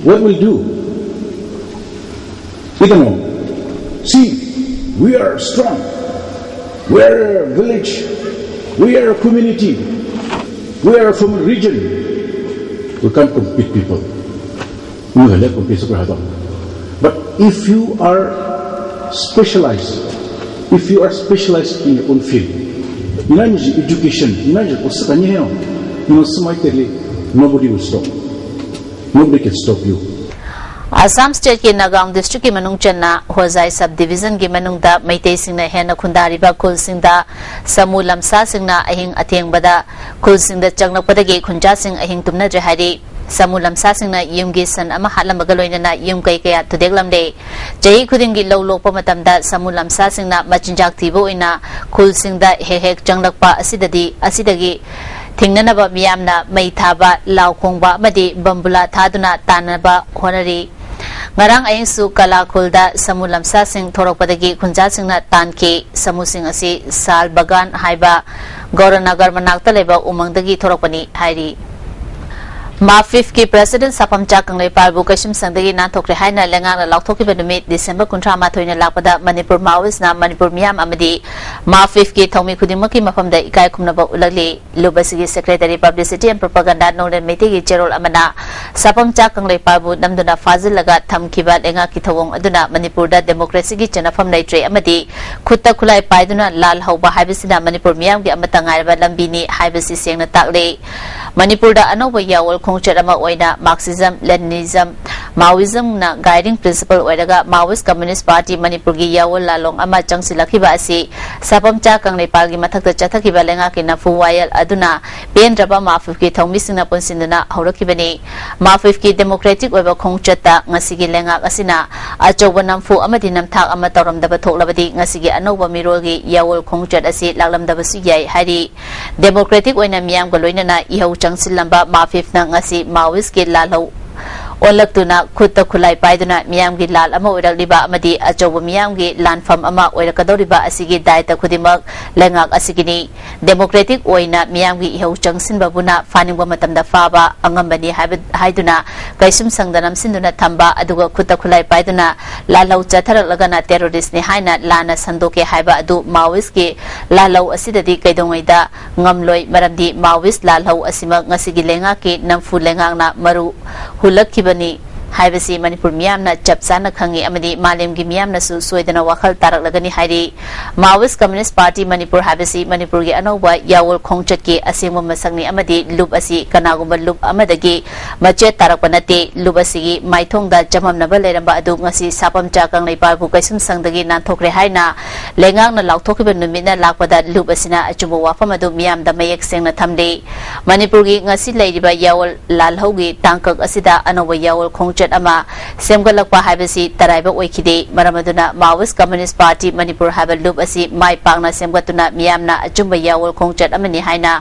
What will do? We don't know. See, we are strong. We are a village. We are a community. We are from a region. We can't compete people. Inga le compete super hado. But if you are specialized, if you are specialized in your own field, ina ni education, ina ni ko saka ni heo, ina sumai tele, nobody will stop. Nobody can stop you. Assam state ki Nagaon district ki manung channa Hojai sub division ki manung da Meitei singna hena khundari ba khul singda samu lamsa singna ahing ateng bada khul singda changna pada ge khunja sing ahing tumna jahari. Samu lamsa singna yum gi san ama halam baga loina na yum kai kaya tudek lamde. Jahi khuding gi low lopa matam da samu lamsa singna machinjak tibo ina khul singda hek hek changlak pa asidadi asidagi thingnanaba miyamna mei thaba, lau khongba amadi bambula thaduna tanaba honari. Ngarang ayingsu Kalakhulda samu lamsa sing thorokpadagi khunja singna tanki samu sing asi Sal Bagan haiba Goranagar manakta leba umangdagi thorokpani hairi. Mafif ki President Sapamcha Kangleipal bu kashim sangdagi nanthokre haina lengangna laukthokkiba numit December kuntra mathoina lakpada Manipur Maoist na Manipur miyam amadi Mafif ki thaumi khudingmaki mafamda ikai khumnaba ulakli. Lubasigi Secretary Publicity and Propaganda Nonglen Meitei gi Cherol amana Sapamcha Kangleipal bu namduna fazil laga thamkiba lenga ki thawong aduna Manipur da democracy gi chenafam leitre amadi khutta khulai paiduna lal hauba haibasina Manipur miyam gi amata ngairaba lambi ni haibasi sengna takle. Manipur da anauba yawol khongchat ama oina Marxism, Leninism, Maoism na guiding principle oiraga Maoist Communist Party Manipur gi yawol lalong ama changsilakiba asi Sapamcha Kangleipal gi mathakta chathakiba lenga ki nafu wayal aduna pen raba Mafif ki thaumi singna punsinduna haurakibani. Mafif ki democratic oiba khongchat ta ngasigi lenga asina achauba namfu amadi namthak ama tauramdaba thoklabadi ngasigi anauba mirol gi yawol khongchat asi laklamdaba suyai hairi. Democratic oina miyam ga loinana ihau changsilamba Mafif na ngasi Maoist ki lalhau ꯑꯣꯜꯂꯛꯇꯨꯅ ꯈꯨꯠꯇ ꯈꯨꯠꯂꯥꯏ ꯄꯥꯏꯗꯨꯅ ꯃꯤꯌꯥꯝꯒꯤ ꯂꯥꯜ ꯑꯃ ꯑꯣꯏꯔꯛꯂꯤꯕ ꯑꯃꯗꯤ ꯑꯆꯧꯕ ꯃꯤꯌꯥꯝꯒꯤ ꯂꯥꯟꯐꯝ ꯑꯃ ꯑꯣꯏꯔꯛꯀꯗꯧꯔꯤꯕ ꯑꯁꯤꯒꯤ ꯗꯥꯏꯇ ꯈꯨꯗꯤꯡꯃꯛ ꯂꯩꯉꯥꯛ ꯑꯁꯤꯒꯤꯅꯤ꯫ ꯗꯦꯃꯣꯀ꯭ꯔꯦꯇꯤꯛ ꯑꯣꯏꯅ ꯃꯤꯌꯥꯝꯒꯤ ꯏꯍꯧ ꯆꯪꯁꯤꯟꯕꯕꯨꯅ ꯐꯥꯅꯤꯡꯕ ꯃꯇꯝꯗ ꯐꯥꯕ ꯑꯉꯝꯕꯅꯤ ꯍꯥꯏꯕ, ꯍꯥꯏꯗꯨꯅ ꯀꯩꯁꯨꯝ ꯁꯪꯗ ꯅꯝꯁꯤꯟꯗꯨꯅ ꯊꯝꯕ, ꯑꯗꯨꯒ ꯈꯨꯠꯇ ꯈꯨꯠꯂꯥꯏ ꯄꯥꯏꯗꯨꯅ ꯂꯥꯜꯍꯧ ꯆꯠꯊꯔꯛꯂꯒꯅ ꯇꯦꯔꯣꯔꯤꯁ꯭ꯠꯅꯤ ꯍꯥꯏꯅ ꯂꯥꯟꯅ ꯁꯟꯗꯣꯛꯀꯦ ꯍꯥꯏꯕ ꯑꯗꯨ ꯃꯥꯑꯣꯏꯁ꯭ꯠꯀꯤ ꯂꯥꯜꯍꯧ ꯑꯁꯤꯗꯗꯤ ꯀꯩꯗꯧꯉꯩꯗ ꯉꯝꯂꯣꯏ꯫ ꯃꯔꯝꯗꯤ ꯃꯥꯑꯣꯏꯁ꯭ꯠ ꯂꯥꯜꯍꯧ ꯑꯁꯤꯃꯛ ꯉꯁꯤꯒꯤ ꯂꯩꯉꯥꯛꯀꯤ ꯅꯝꯐꯨ ꯂꯩꯉꯥꯛꯅ ꯃꯔꯨ ꯍꯨꯜꯂꯛꯈꯤꯕꯅꯤ ꯍꯥꯏꯕꯁꯤ ꯃꯅꯤꯄꯨꯔ ꯃꯤꯌꯥꯝꯅ ꯆꯞ ꯆꯥꯅ ꯈꯪꯏ ꯑꯃꯗꯤ ꯃꯥꯂꯦꯝꯒꯤ ꯃꯤꯌꯥꯝꯅꯁꯨ ꯁꯣꯏꯗꯅ ꯋꯥꯈꯜ ꯇꯥꯔꯛꯂꯒꯅꯤ ꯍꯥꯏꯔꯤ꯫ ꯃꯥꯑꯣꯏꯁ꯭ꯠ ꯀꯝꯌꯨꯅꯤꯁ꯭ꯠ ꯄꯥꯔꯇꯤ ꯃꯅꯤꯄꯨꯔ ꯍꯥꯏꯕꯁꯤ ꯃꯅꯤꯄꯨꯔꯒꯤ ꯑꯅꯧꯕ ꯌꯥꯋꯣꯜ ꯈꯣꯡꯆꯠꯀꯤ ꯑꯁꯦꯡꯕ ꯃꯁꯛꯅꯤ ꯑꯃꯗꯤ ꯂꯨꯞ ꯑꯁꯤ ꯀꯅꯥꯒꯨꯝꯕ ꯂꯨꯞ ꯑꯃꯗꯒꯤ ꯃꯆꯦꯠ ꯇꯥꯔꯛꯄ ꯅꯠꯇꯦ꯫ ꯂꯨꯞ ꯑꯁꯤꯒꯤ ꯃꯥꯏꯊꯣꯡꯗ ꯆꯃꯝꯅꯕ ꯂꯩꯔꯝꯕ ꯑꯗꯨ ꯉꯁꯤ ꯁꯥꯐꯝꯆꯥ ꯀꯪꯂꯩꯄꯥꯛꯄꯨ ꯀꯩꯁꯨꯝꯁꯪꯗꯒꯤ ꯅꯥꯟꯊꯣꯛꯈ꯭ꯔꯦ ꯍꯥꯏꯅ ꯂꯩꯉꯥꯛꯅ ꯂꯥꯎꯊꯣꯛꯈꯤꯕ ꯅꯨꯃꯤꯠꯅ ꯂꯥꯛꯄꯗ ꯂꯨꯞ ꯑꯁꯤꯅ ꯑꯆꯨꯝꯕ ꯋꯥꯐꯝ ꯑꯗꯨ ꯃꯤꯌꯥꯝꯗ ꯃꯌꯦꯛ ꯁꯦꯡꯅ ꯊꯝꯂꯤ꯫ ꯃꯅꯤꯄꯨꯔꯒꯤ ꯉꯁꯤ ꯂꯩꯔꯤꯕ ꯌꯥꯋꯣꯜ ꯂꯥꯜꯍꯧꯒꯤ ꯇꯥꯡꯀꯛ ꯑꯁꯤꯗ ꯑꯅꯧꯕ ꯌꯥꯋꯣꯜ ꯈꯣꯡꯆꯠ ꯑꯃ ꯁꯦꯝꯒꯠꯂꯛꯄ ꯍꯥꯏꯕꯁꯤ ꯇꯔꯥꯏꯕ ꯑꯣꯏꯈꯤꯗꯦ꯫ ꯃꯔꯝ ꯑꯗꯨꯅ ꯃꯥꯑꯣꯏꯁ꯭ꯠ ꯀꯝꯌꯨꯅꯤꯁ꯭ꯠ ꯄꯥꯔꯇꯤ ꯃꯅꯤꯄꯨꯔ ꯍꯥꯏꯕ ꯂꯨꯞ ꯑꯁꯤ ꯃꯥꯏ ꯄꯥꯛꯅ ꯁꯦꯝꯒꯠꯇꯨꯅ ꯃꯤꯌꯥꯝꯅ ꯑꯆꯨꯝꯕ ꯌꯥꯋꯣꯜ ꯈꯣꯡꯆꯠ ꯑꯃꯅꯤ ꯍꯥꯏꯅ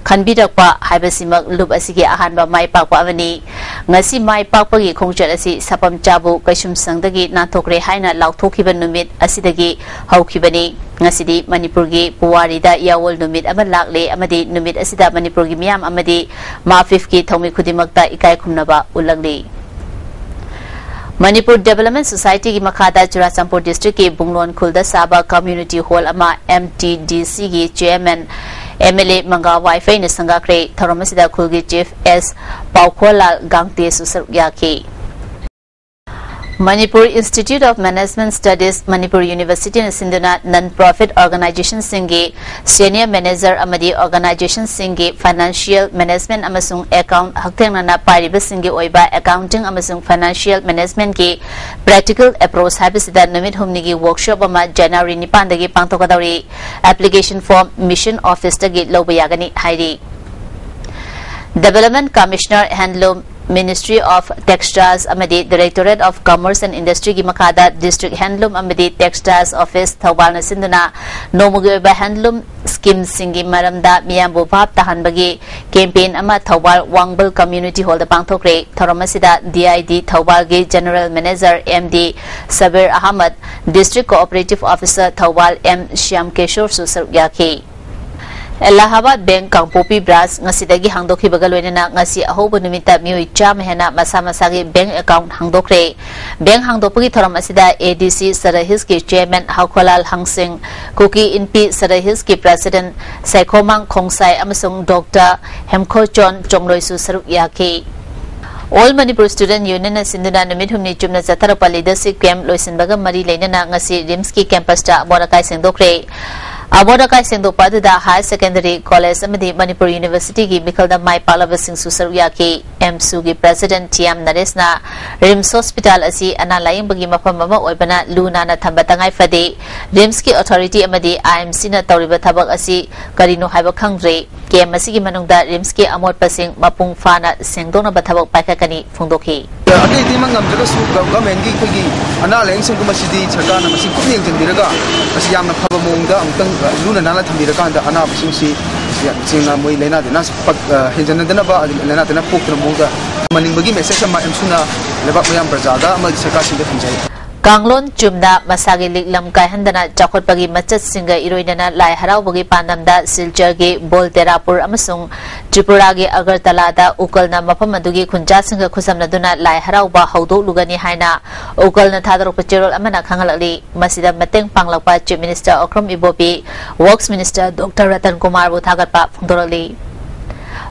ꯈꯟꯕꯤꯔꯛꯄ ꯍꯥꯏꯕꯁꯤꯃꯛ ꯂꯨꯞ ꯑꯁꯤꯒꯤ ꯑꯍꯥꯟꯕ ꯃꯥꯏ ꯄꯥꯛꯄ ꯑꯃꯅꯤ꯫ ꯉꯁꯤ ꯃꯥꯏ ꯄꯥꯛꯄꯒꯤ ꯈꯣꯡꯆꯠ ꯑꯁꯤ ꯁꯥꯐꯝꯆꯥꯕꯨ ꯀꯩꯁꯨꯝꯁꯪꯗꯒꯤ ꯅꯥꯟꯊꯣꯛꯈ꯭ꯔꯦ ꯍꯥꯏꯅ ꯂꯥꯎꯊꯣꯛꯈꯤꯕ ꯅꯨꯃꯤꯠ ꯑꯁꯤꯗꯒꯤ ꯍꯧꯈꯤꯕꯅꯤ꯫ ꯉꯁꯤꯗꯤ ꯃꯅꯤꯄꯨꯔꯒꯤ ꯄꯨꯋꯥꯔꯤꯗ ꯌꯥꯋꯣꯜ ꯅꯨꯃꯤꯠ ꯑꯃ ꯂꯥꯛꯂꯦ ꯑꯃꯗꯤ ꯅꯨꯃꯤꯠ ꯑꯁꯤꯗ ꯃꯅꯤꯄꯨꯔꯒꯤ ꯃꯤꯌꯥꯝ ꯑꯃꯗꯤ ꯃꯥꯐꯤꯐꯀꯤ ꯊꯧꯃꯤ ꯈꯨꯗꯤꯡꯃꯛꯇ ꯏꯀꯥꯏ ꯈꯨꯝꯅꯕ ꯎꯠꯂꯛꯂꯤ꯫ ꯃꯅꯤꯄꯨꯔ ꯗꯦꯕꯂꯞꯃꯦꯟ ꯁꯣꯁꯥꯏꯇꯤꯒꯤ ꯃꯈꯥꯗ ꯆꯨꯔꯥꯆꯥꯟꯄꯨꯔ ꯗꯤꯁꯇ꯭ꯔꯤꯛꯀꯤ ꯕꯨꯡꯂꯣꯟ ꯈꯨꯜꯗ ꯁꯥꯕ ꯀꯝꯌꯨꯅꯤꯇꯤ ꯍꯣꯜ ꯑꯃ ꯑꯦꯝ ꯇꯤ ꯗꯤ ꯁꯤꯒꯤ chairman M L A Manga ꯋꯥꯏꯐꯩꯅ ꯁꯪꯒꯥꯈ꯭ꯔꯦ꯫ ꯊꯧꯔꯝ ꯑꯁꯤꯗ ꯈꯨꯜꯒꯤ ꯆꯤꯐ ꯑꯦꯁ ꯄꯥꯎꯈꯣꯜꯂꯥꯜ ꯒꯥꯡꯇꯦꯁꯨ ꯁꯔꯨꯛ ꯌꯥꯈꯤ꯫ Manipur institute of management studies, Manipur ꯌꯨꯅꯤꯚꯔꯁꯤꯇꯤꯅ ꯁꯤꯟꯗꯨꯅ ꯅꯟ ꯄ꯭ꯔꯣꯐꯤꯠ ꯑꯣꯔꯒꯅꯥꯏꯖꯦꯁꯟꯁꯤꯡꯒꯤ ꯁꯦꯅꯤꯌꯔ ꯃꯦꯅꯦꯖꯔ ꯑꯃꯗꯤ ꯑꯣꯔꯒꯅꯥꯏꯖꯦꯁꯟꯁꯤꯡꯒꯤ ꯐꯥꯏꯅꯥꯟꯁꯤꯌꯦꯜ ꯃꯦꯅꯦꯖꯃꯦꯟꯠ ꯑꯃꯁꯨꯡ ꯑꯦꯀꯥꯎꯟꯠ ꯍꯛꯊꯦꯡꯅꯅ ꯄꯥꯏꯔꯤꯕꯁꯤꯡꯒꯤ ꯑꯣꯏꯕ ꯑꯦꯀꯥꯎꯟꯇꯤꯡ ꯑꯃꯁꯨꯡ ꯐꯥꯏꯅꯥꯟꯁꯤꯌꯦꯜ ꯃꯦꯅꯦꯖꯃꯦꯟꯠꯀꯤ ꯄ꯭ꯔꯦꯛꯇꯤꯀꯦꯜ ꯑꯦꯄ꯭ꯔꯣꯆ ꯍꯥꯏꯕꯁꯤꯗ ꯅꯨꯃꯤꯠ ꯍꯨꯝꯅꯤꯒꯤ ꯋꯥꯔꯛꯁꯣꯞ ꯑꯃ ꯖꯅꯋꯥꯔꯤ ꯅꯤꯄꯥꯟꯗꯒꯤ ꯄꯥꯡꯊꯣꯛꯀꯗꯧꯔꯤ꯫ ꯑꯦꯄ꯭ꯂꯤꯀꯦꯁꯟ ꯐꯣꯔꯝ ꯃꯤꯁꯟ ꯑꯣꯐꯤꯁꯇꯒꯤ ꯂꯧꯕ ꯌꯥꯒꯅꯤ ꯍꯥꯏꯔꯤ꯫ Development commissioner handloom Ministry of Textiles ꯑꯃꯗꯤ Directorate of Commerce and Industryꯒꯤ ꯃꯈꯥꯗ District Handloom ꯑꯃꯗꯤ Textiles Office ꯊꯧꯕꯥꯜꯅ ꯁꯤꯟꯗꯨꯅ ꯅꯣꯡꯃꯒꯤ ꯑꯣꯏꯕ handloom schemeꯁꯤꯡꯒꯤ ꯃꯔꯝꯗ ꯃꯤꯌꯥꯝꯕꯨ ꯚꯥꯞ ꯇꯥꯍꯟꯕꯒꯤ campaign ꯑꯃ ꯊꯧꯕꯥꯜ ꯋꯥꯡꯕꯜ Community Hallꯗ ꯄꯥꯡꯊꯣꯛꯈ꯭ꯔꯦ꯫ ꯊꯧꯔꯝ ꯑꯁꯤꯗ D I D ꯊꯧꯕꯥꯜꯒꯤ General Manager M D Sabir Ahmad, District Cooperative Officer Thoubal M Shyam ꯀꯦꯁꯣꯔꯁꯨ ꯁꯔꯨꯛ ꯌꯥꯈꯤ꯫ ꯑꯦꯂꯥꯍꯥꯕꯥꯗ ꯕꯦꯡꯛ ꯀꯥꯡꯄꯣꯛꯄꯤ ꯕ꯭ꯔꯥꯟꯆ ꯉꯁꯤꯗꯒꯤ ꯍꯥꯡꯗꯣꯛꯈꯤꯕꯒ ꯂꯣꯏꯅꯅ ꯉꯁꯤ ꯑꯍꯧꯕ ꯅꯨꯃꯤꯠꯇ ꯃꯤꯑꯣꯏ ꯆꯥꯝꯃ ꯍꯦꯟꯅ ꯃꯁꯥ ꯃꯁꯥꯒꯤ ꯕꯦꯡꯛ ꯑꯦꯀꯥꯎꯟꯠ ꯍꯥꯡꯗꯣꯛꯈ꯭ꯔꯦ꯫ ꯕꯦꯡꯛ ꯍꯥꯡꯗꯣꯛꯄꯒꯤ ꯊꯧꯔꯝ ꯑꯁꯤꯗ A D C ꯁꯔꯥꯏ ꯍꯤꯜꯁꯀꯤ ꯆꯤꯌꯔꯃꯦꯟ ꯍꯥꯎꯈꯣꯂꯥꯜ ꯍꯪꯁꯤꯡ, ꯀꯨꯀꯤ ꯏꯟꯄꯤ ꯁꯔꯥꯏ ꯍꯤꯜꯁꯀꯤ ꯄ꯭ꯔꯦꯁꯤꯗꯦꯟꯠ ꯁꯥꯏꯈꯣꯃꯥꯡ ꯈꯣꯡꯁꯥꯏ ꯑꯃꯁꯨꯡ ꯗꯣꯛꯇꯔ ꯍꯦꯝꯈꯣꯆꯣꯟ ꯆꯣꯡꯂꯣꯏꯁꯨ ꯁꯔꯨꯛ ꯌꯥꯈꯤ꯫ All Manipur Student Unionꯅ ꯁꯤꯟꯗꯨꯅ ꯅꯨꯃꯤꯠ ꯍꯨꯝꯅꯤ ꯆꯨꯞꯅ ꯆꯠꯊꯔꯛꯄ leadership camp ꯂꯣꯏꯁꯤꯟꯕꯒ ꯃꯔꯤ ꯂꯩꯅꯅ ꯉꯁꯤ ꯔꯤꯝꯁꯀꯤ campusꯇ ꯑꯃꯣꯠ ꯑꯀꯥꯏ ꯁꯦꯡꯗꯣꯛꯈ꯭ꯔꯦ꯫ ꯑꯃꯣꯠ ꯑꯀꯥꯏ ꯁꯦꯡꯗꯣꯛꯄ ꯑꯗꯨꯗ Higher Secondary College ꯑꯃꯗꯤ ꯃꯅꯤꯄꯨꯔ Universityꯒꯤ ꯃꯤꯈꯜꯗ ꯃꯥꯏ ꯄꯥꯛꯂꯕꯁꯤꯡꯁꯨ ꯁꯔꯨꯛ ꯌꯥꯈꯤ꯫ ꯑꯦꯝꯁꯨꯒꯤ president T M ꯅꯔꯦꯁꯅ RIMS hospital ꯑꯁꯤ ꯑꯅꯥ ꯂꯥꯌꯦꯡꯕꯒꯤ ꯃꯐꯝ ꯑꯃ ꯑꯣꯏꯕꯅ ꯂꯨ ꯅꯥꯟꯅ ꯊꯝꯕ ꯇꯉꯥꯏ ꯐꯗꯦ꯫ ꯔꯤꯝꯁꯀꯤ authority ꯑꯃꯗꯤ IMCꯅ ꯇꯧꯔꯤꯕ ꯊꯕꯛ ꯑꯁꯤ ꯀꯔꯤꯅꯣ ꯍꯥꯏꯕ ꯈꯪꯗ꯭ꯔꯦ꯫ Camp ꯑꯁꯤꯒꯤ ꯃꯅꯨꯡꯗ ꯔꯤꯝꯁꯀꯤ ꯑꯃꯣꯠꯄꯁꯤꯡ ꯃꯄꯨꯡ ꯐꯥꯅ ꯁꯦꯡꯗꯣꯛꯅꯕ ꯊꯕꯛ ꯄꯥꯏꯈꯠꯀꯅꯤ ꯐꯣꯡꯗꯣꯛꯈꯤ꯫ ꯑꯇꯩ ꯑꯇꯩꯃꯛ ꯉꯝꯗ꯭ꯔꯒꯁꯨ ꯒ-, governmentꯒꯤ ꯑꯩꯈꯣꯏꯒꯤ ꯑꯅꯥ ꯂꯥꯌꯦꯡ ꯁꯪꯒꯨꯝꯕꯁꯤꯗꯤ ꯁꯔꯀꯥꯔꯅ ꯃꯁꯤ ꯀꯨꯞꯅ ꯌꯦꯡꯁꯤꯟꯕꯤꯔꯒ ꯃꯁꯤ ꯌꯥꯝꯅ ꯐꯕ ꯃꯑꯣꯡꯗ ꯑꯃꯨꯛꯇꯪ, ꯑ, ꯂꯨꯅ ꯅꯥꯟꯅ ꯊꯝꯕꯤꯔꯀꯥꯟꯗ ꯑꯅꯥꯕꯁꯤꯡꯁꯤ ꯇꯁꯦꯡꯅ ꯃꯣꯏ ꯂꯥꯏꯅꯥ ꯇꯤꯟꯅꯥ ꯄꯛ-, ꯑ, ꯍꯦꯟꯖꯟꯅꯗꯅꯕ, ꯑꯗꯒꯤ ꯂꯥꯏꯅꯥ ꯇꯤꯟꯅꯥ ꯄꯣꯛꯇꯅꯕ ꯃꯑꯣꯡꯗ ꯊꯝꯍꯟꯅꯤꯡꯕꯒꯤ message ꯑꯃ ꯑꯦꯝꯁꯨꯅ ꯂꯩꯕꯥꯛ ꯃꯌꯥꯝ ꯄ꯭ꯔꯖꯥꯗ ꯑꯃꯗꯤ ꯁꯔꯀꯥꯔꯁꯤꯡꯗ ꯊꯝꯖꯔꯤ꯫ ꯀꯥꯡꯂꯣꯟ ꯆꯨꯝꯅ ꯃꯁꯥꯒꯤ ꯂꯤꯛꯂꯝ ꯀꯥꯏꯍꯟꯗꯅ ꯆꯥꯎꯈꯠꯄꯒꯤ ꯃꯆꯠꯁꯤꯡꯒ ꯏꯔꯣꯏꯅꯅ ꯂꯥꯏ ꯍꯔꯥꯎꯕꯒꯤ ꯄꯥꯟꯗꯝꯗ ꯁꯤꯜꯆꯔꯒꯤ ꯕꯣꯜꯇꯦꯔꯥꯄꯨꯔ ꯑꯃꯁꯨꯡ ꯇ꯭ꯔꯤꯄꯨꯔꯥꯒꯤ ꯑꯒꯔꯇꯂꯥꯗ ꯎꯀꯜꯅ ꯃꯐꯝ ꯑꯗꯨꯒꯤ ꯈꯨꯟꯖꯥꯁꯤꯡꯒ ꯈꯨꯠꯁꯝꯅꯗꯨꯅ ꯂꯥꯏ ꯍꯔꯥꯎꯕ ꯍꯧꯗꯣꯛꯂꯨꯒꯅꯤ ꯍꯥꯏꯅ ꯎꯀꯜꯅ ꯊꯥꯗꯣꯔꯛꯄ ꯆꯦꯔꯣꯜ ꯑꯃꯅ ꯈꯪꯍꯜꯂꯛꯂꯤ꯫ ꯃꯁꯤꯗ ꯃꯇꯦꯡ ꯄꯥꯡꯂꯛꯄ Chief Minister ꯑꯣꯀ꯭ꯔꯝ ꯏꯕꯣꯕꯤ, Works Minister Doctor ꯔꯇꯟ ꯀꯨꯃꯥꯔꯕꯨ ꯊꯥꯒꯠꯄ ꯐꯣꯡꯗꯣꯔꯛꯂꯤ꯫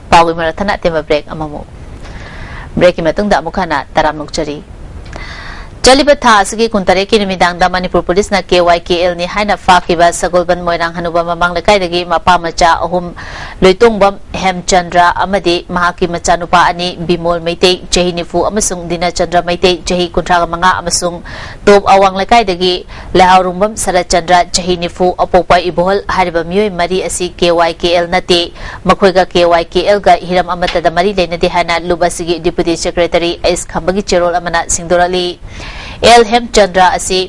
ꯄꯥꯎꯒꯤ ꯃꯔꯛ ꯊꯠꯅ ꯑꯇꯦꯟꯕ break ꯑꯃꯃꯨꯛ꯫ Breakꯀꯤ ꯃꯇꯨꯡꯗ ꯑꯃꯨꯛ ꯍꯟꯅ ꯇꯔꯥꯝꯅ ꯑꯣꯛꯆꯔꯤ꯫ ꯆꯠꯂꯤꯕ ꯊꯥ ꯑꯁꯤꯒꯤ ꯀꯨꯟꯇꯔꯦꯠꯀꯤ ꯅꯨꯃꯤꯗꯥꯡꯗ ꯃꯅꯤꯄꯨꯔ ꯄꯨꯂꯤꯁꯅ ꯀꯦ ꯋꯥꯏ ꯀꯦ ꯑꯦꯜꯅꯤ ꯍꯥꯏꯅ ꯐꯥꯈꯤꯕ ꯁꯒꯣꯜꯕꯟ ꯃꯣꯏꯔꯥꯡ ꯍꯅꯨꯕ ꯃꯃꯥꯡ ꯂꯩꯀꯥꯏꯗꯒꯤ ꯃꯄꯥ ꯃꯆꯥ ꯑꯍꯨꯝ, ꯂꯣꯏꯇꯣꯡꯕꯝ ꯍꯦꯝꯆꯟꯗ꯭ꯔ ꯑꯃꯗꯤ ꯃꯍꯥꯛꯀꯤ ꯃꯆꯥꯅꯨꯄꯥ ꯑꯅꯤ, ꯕꯤꯃꯣꯜ ꯃꯩꯇꯩ, ꯆꯍꯤ ꯅꯤꯐꯨ, ꯑꯃꯁꯨꯡ ꯗꯤꯅꯆꯟꯗ꯭ꯔ ꯃꯩꯇꯩ, ꯆꯍꯤ ꯀꯨꯟꯊ꯭ꯔꯥ ꯃꯉꯥ, ꯑꯃꯁꯨꯡ ꯇꯣꯞ ꯑꯋꯥꯡ ꯂꯩꯀꯥꯏꯗꯒꯤ ꯂꯩꯍꯥꯎꯔꯨꯡꯕꯝ ꯁꯔꯠꯆꯟꯗ꯭ꯔ, ꯆꯍꯤ ꯅꯤꯐꯨ, ꯑꯄꯣꯛꯄ ꯏꯕꯣꯍꯜ ꯍꯥꯏꯔꯤꯕ ꯃꯤꯑꯣꯏ ꯃꯔꯤ ꯑꯁꯤ ꯀꯦ ꯋꯥꯏ ꯀꯦ ꯑꯦꯜ ꯅꯠꯇꯦ, ꯃꯈꯣꯏꯒ ꯀꯦ ꯋꯥꯏ ꯀꯦ ꯑꯦꯜꯒ ꯍꯤꯔꯝ ꯑꯃꯠꯇꯗ ꯃꯔꯤ ꯂꯩꯅꯗꯦ ꯍꯥꯏꯅ ꯂꯨꯞ ꯑꯁꯤꯒꯤ ꯗꯤꯄꯨꯇꯤ ꯁꯦꯀ꯭ꯔꯦꯇꯔꯤ ꯑꯩꯁ ꯈꯝꯕꯒꯤ ꯆꯦꯔꯣꯜ ꯑꯃꯅ ꯁꯤꯡꯗꯣꯔꯛꯂꯤ꯫ ꯑꯦꯜ ꯍꯦꯝꯆꯟꯗ꯭ꯔ ꯑꯁꯤ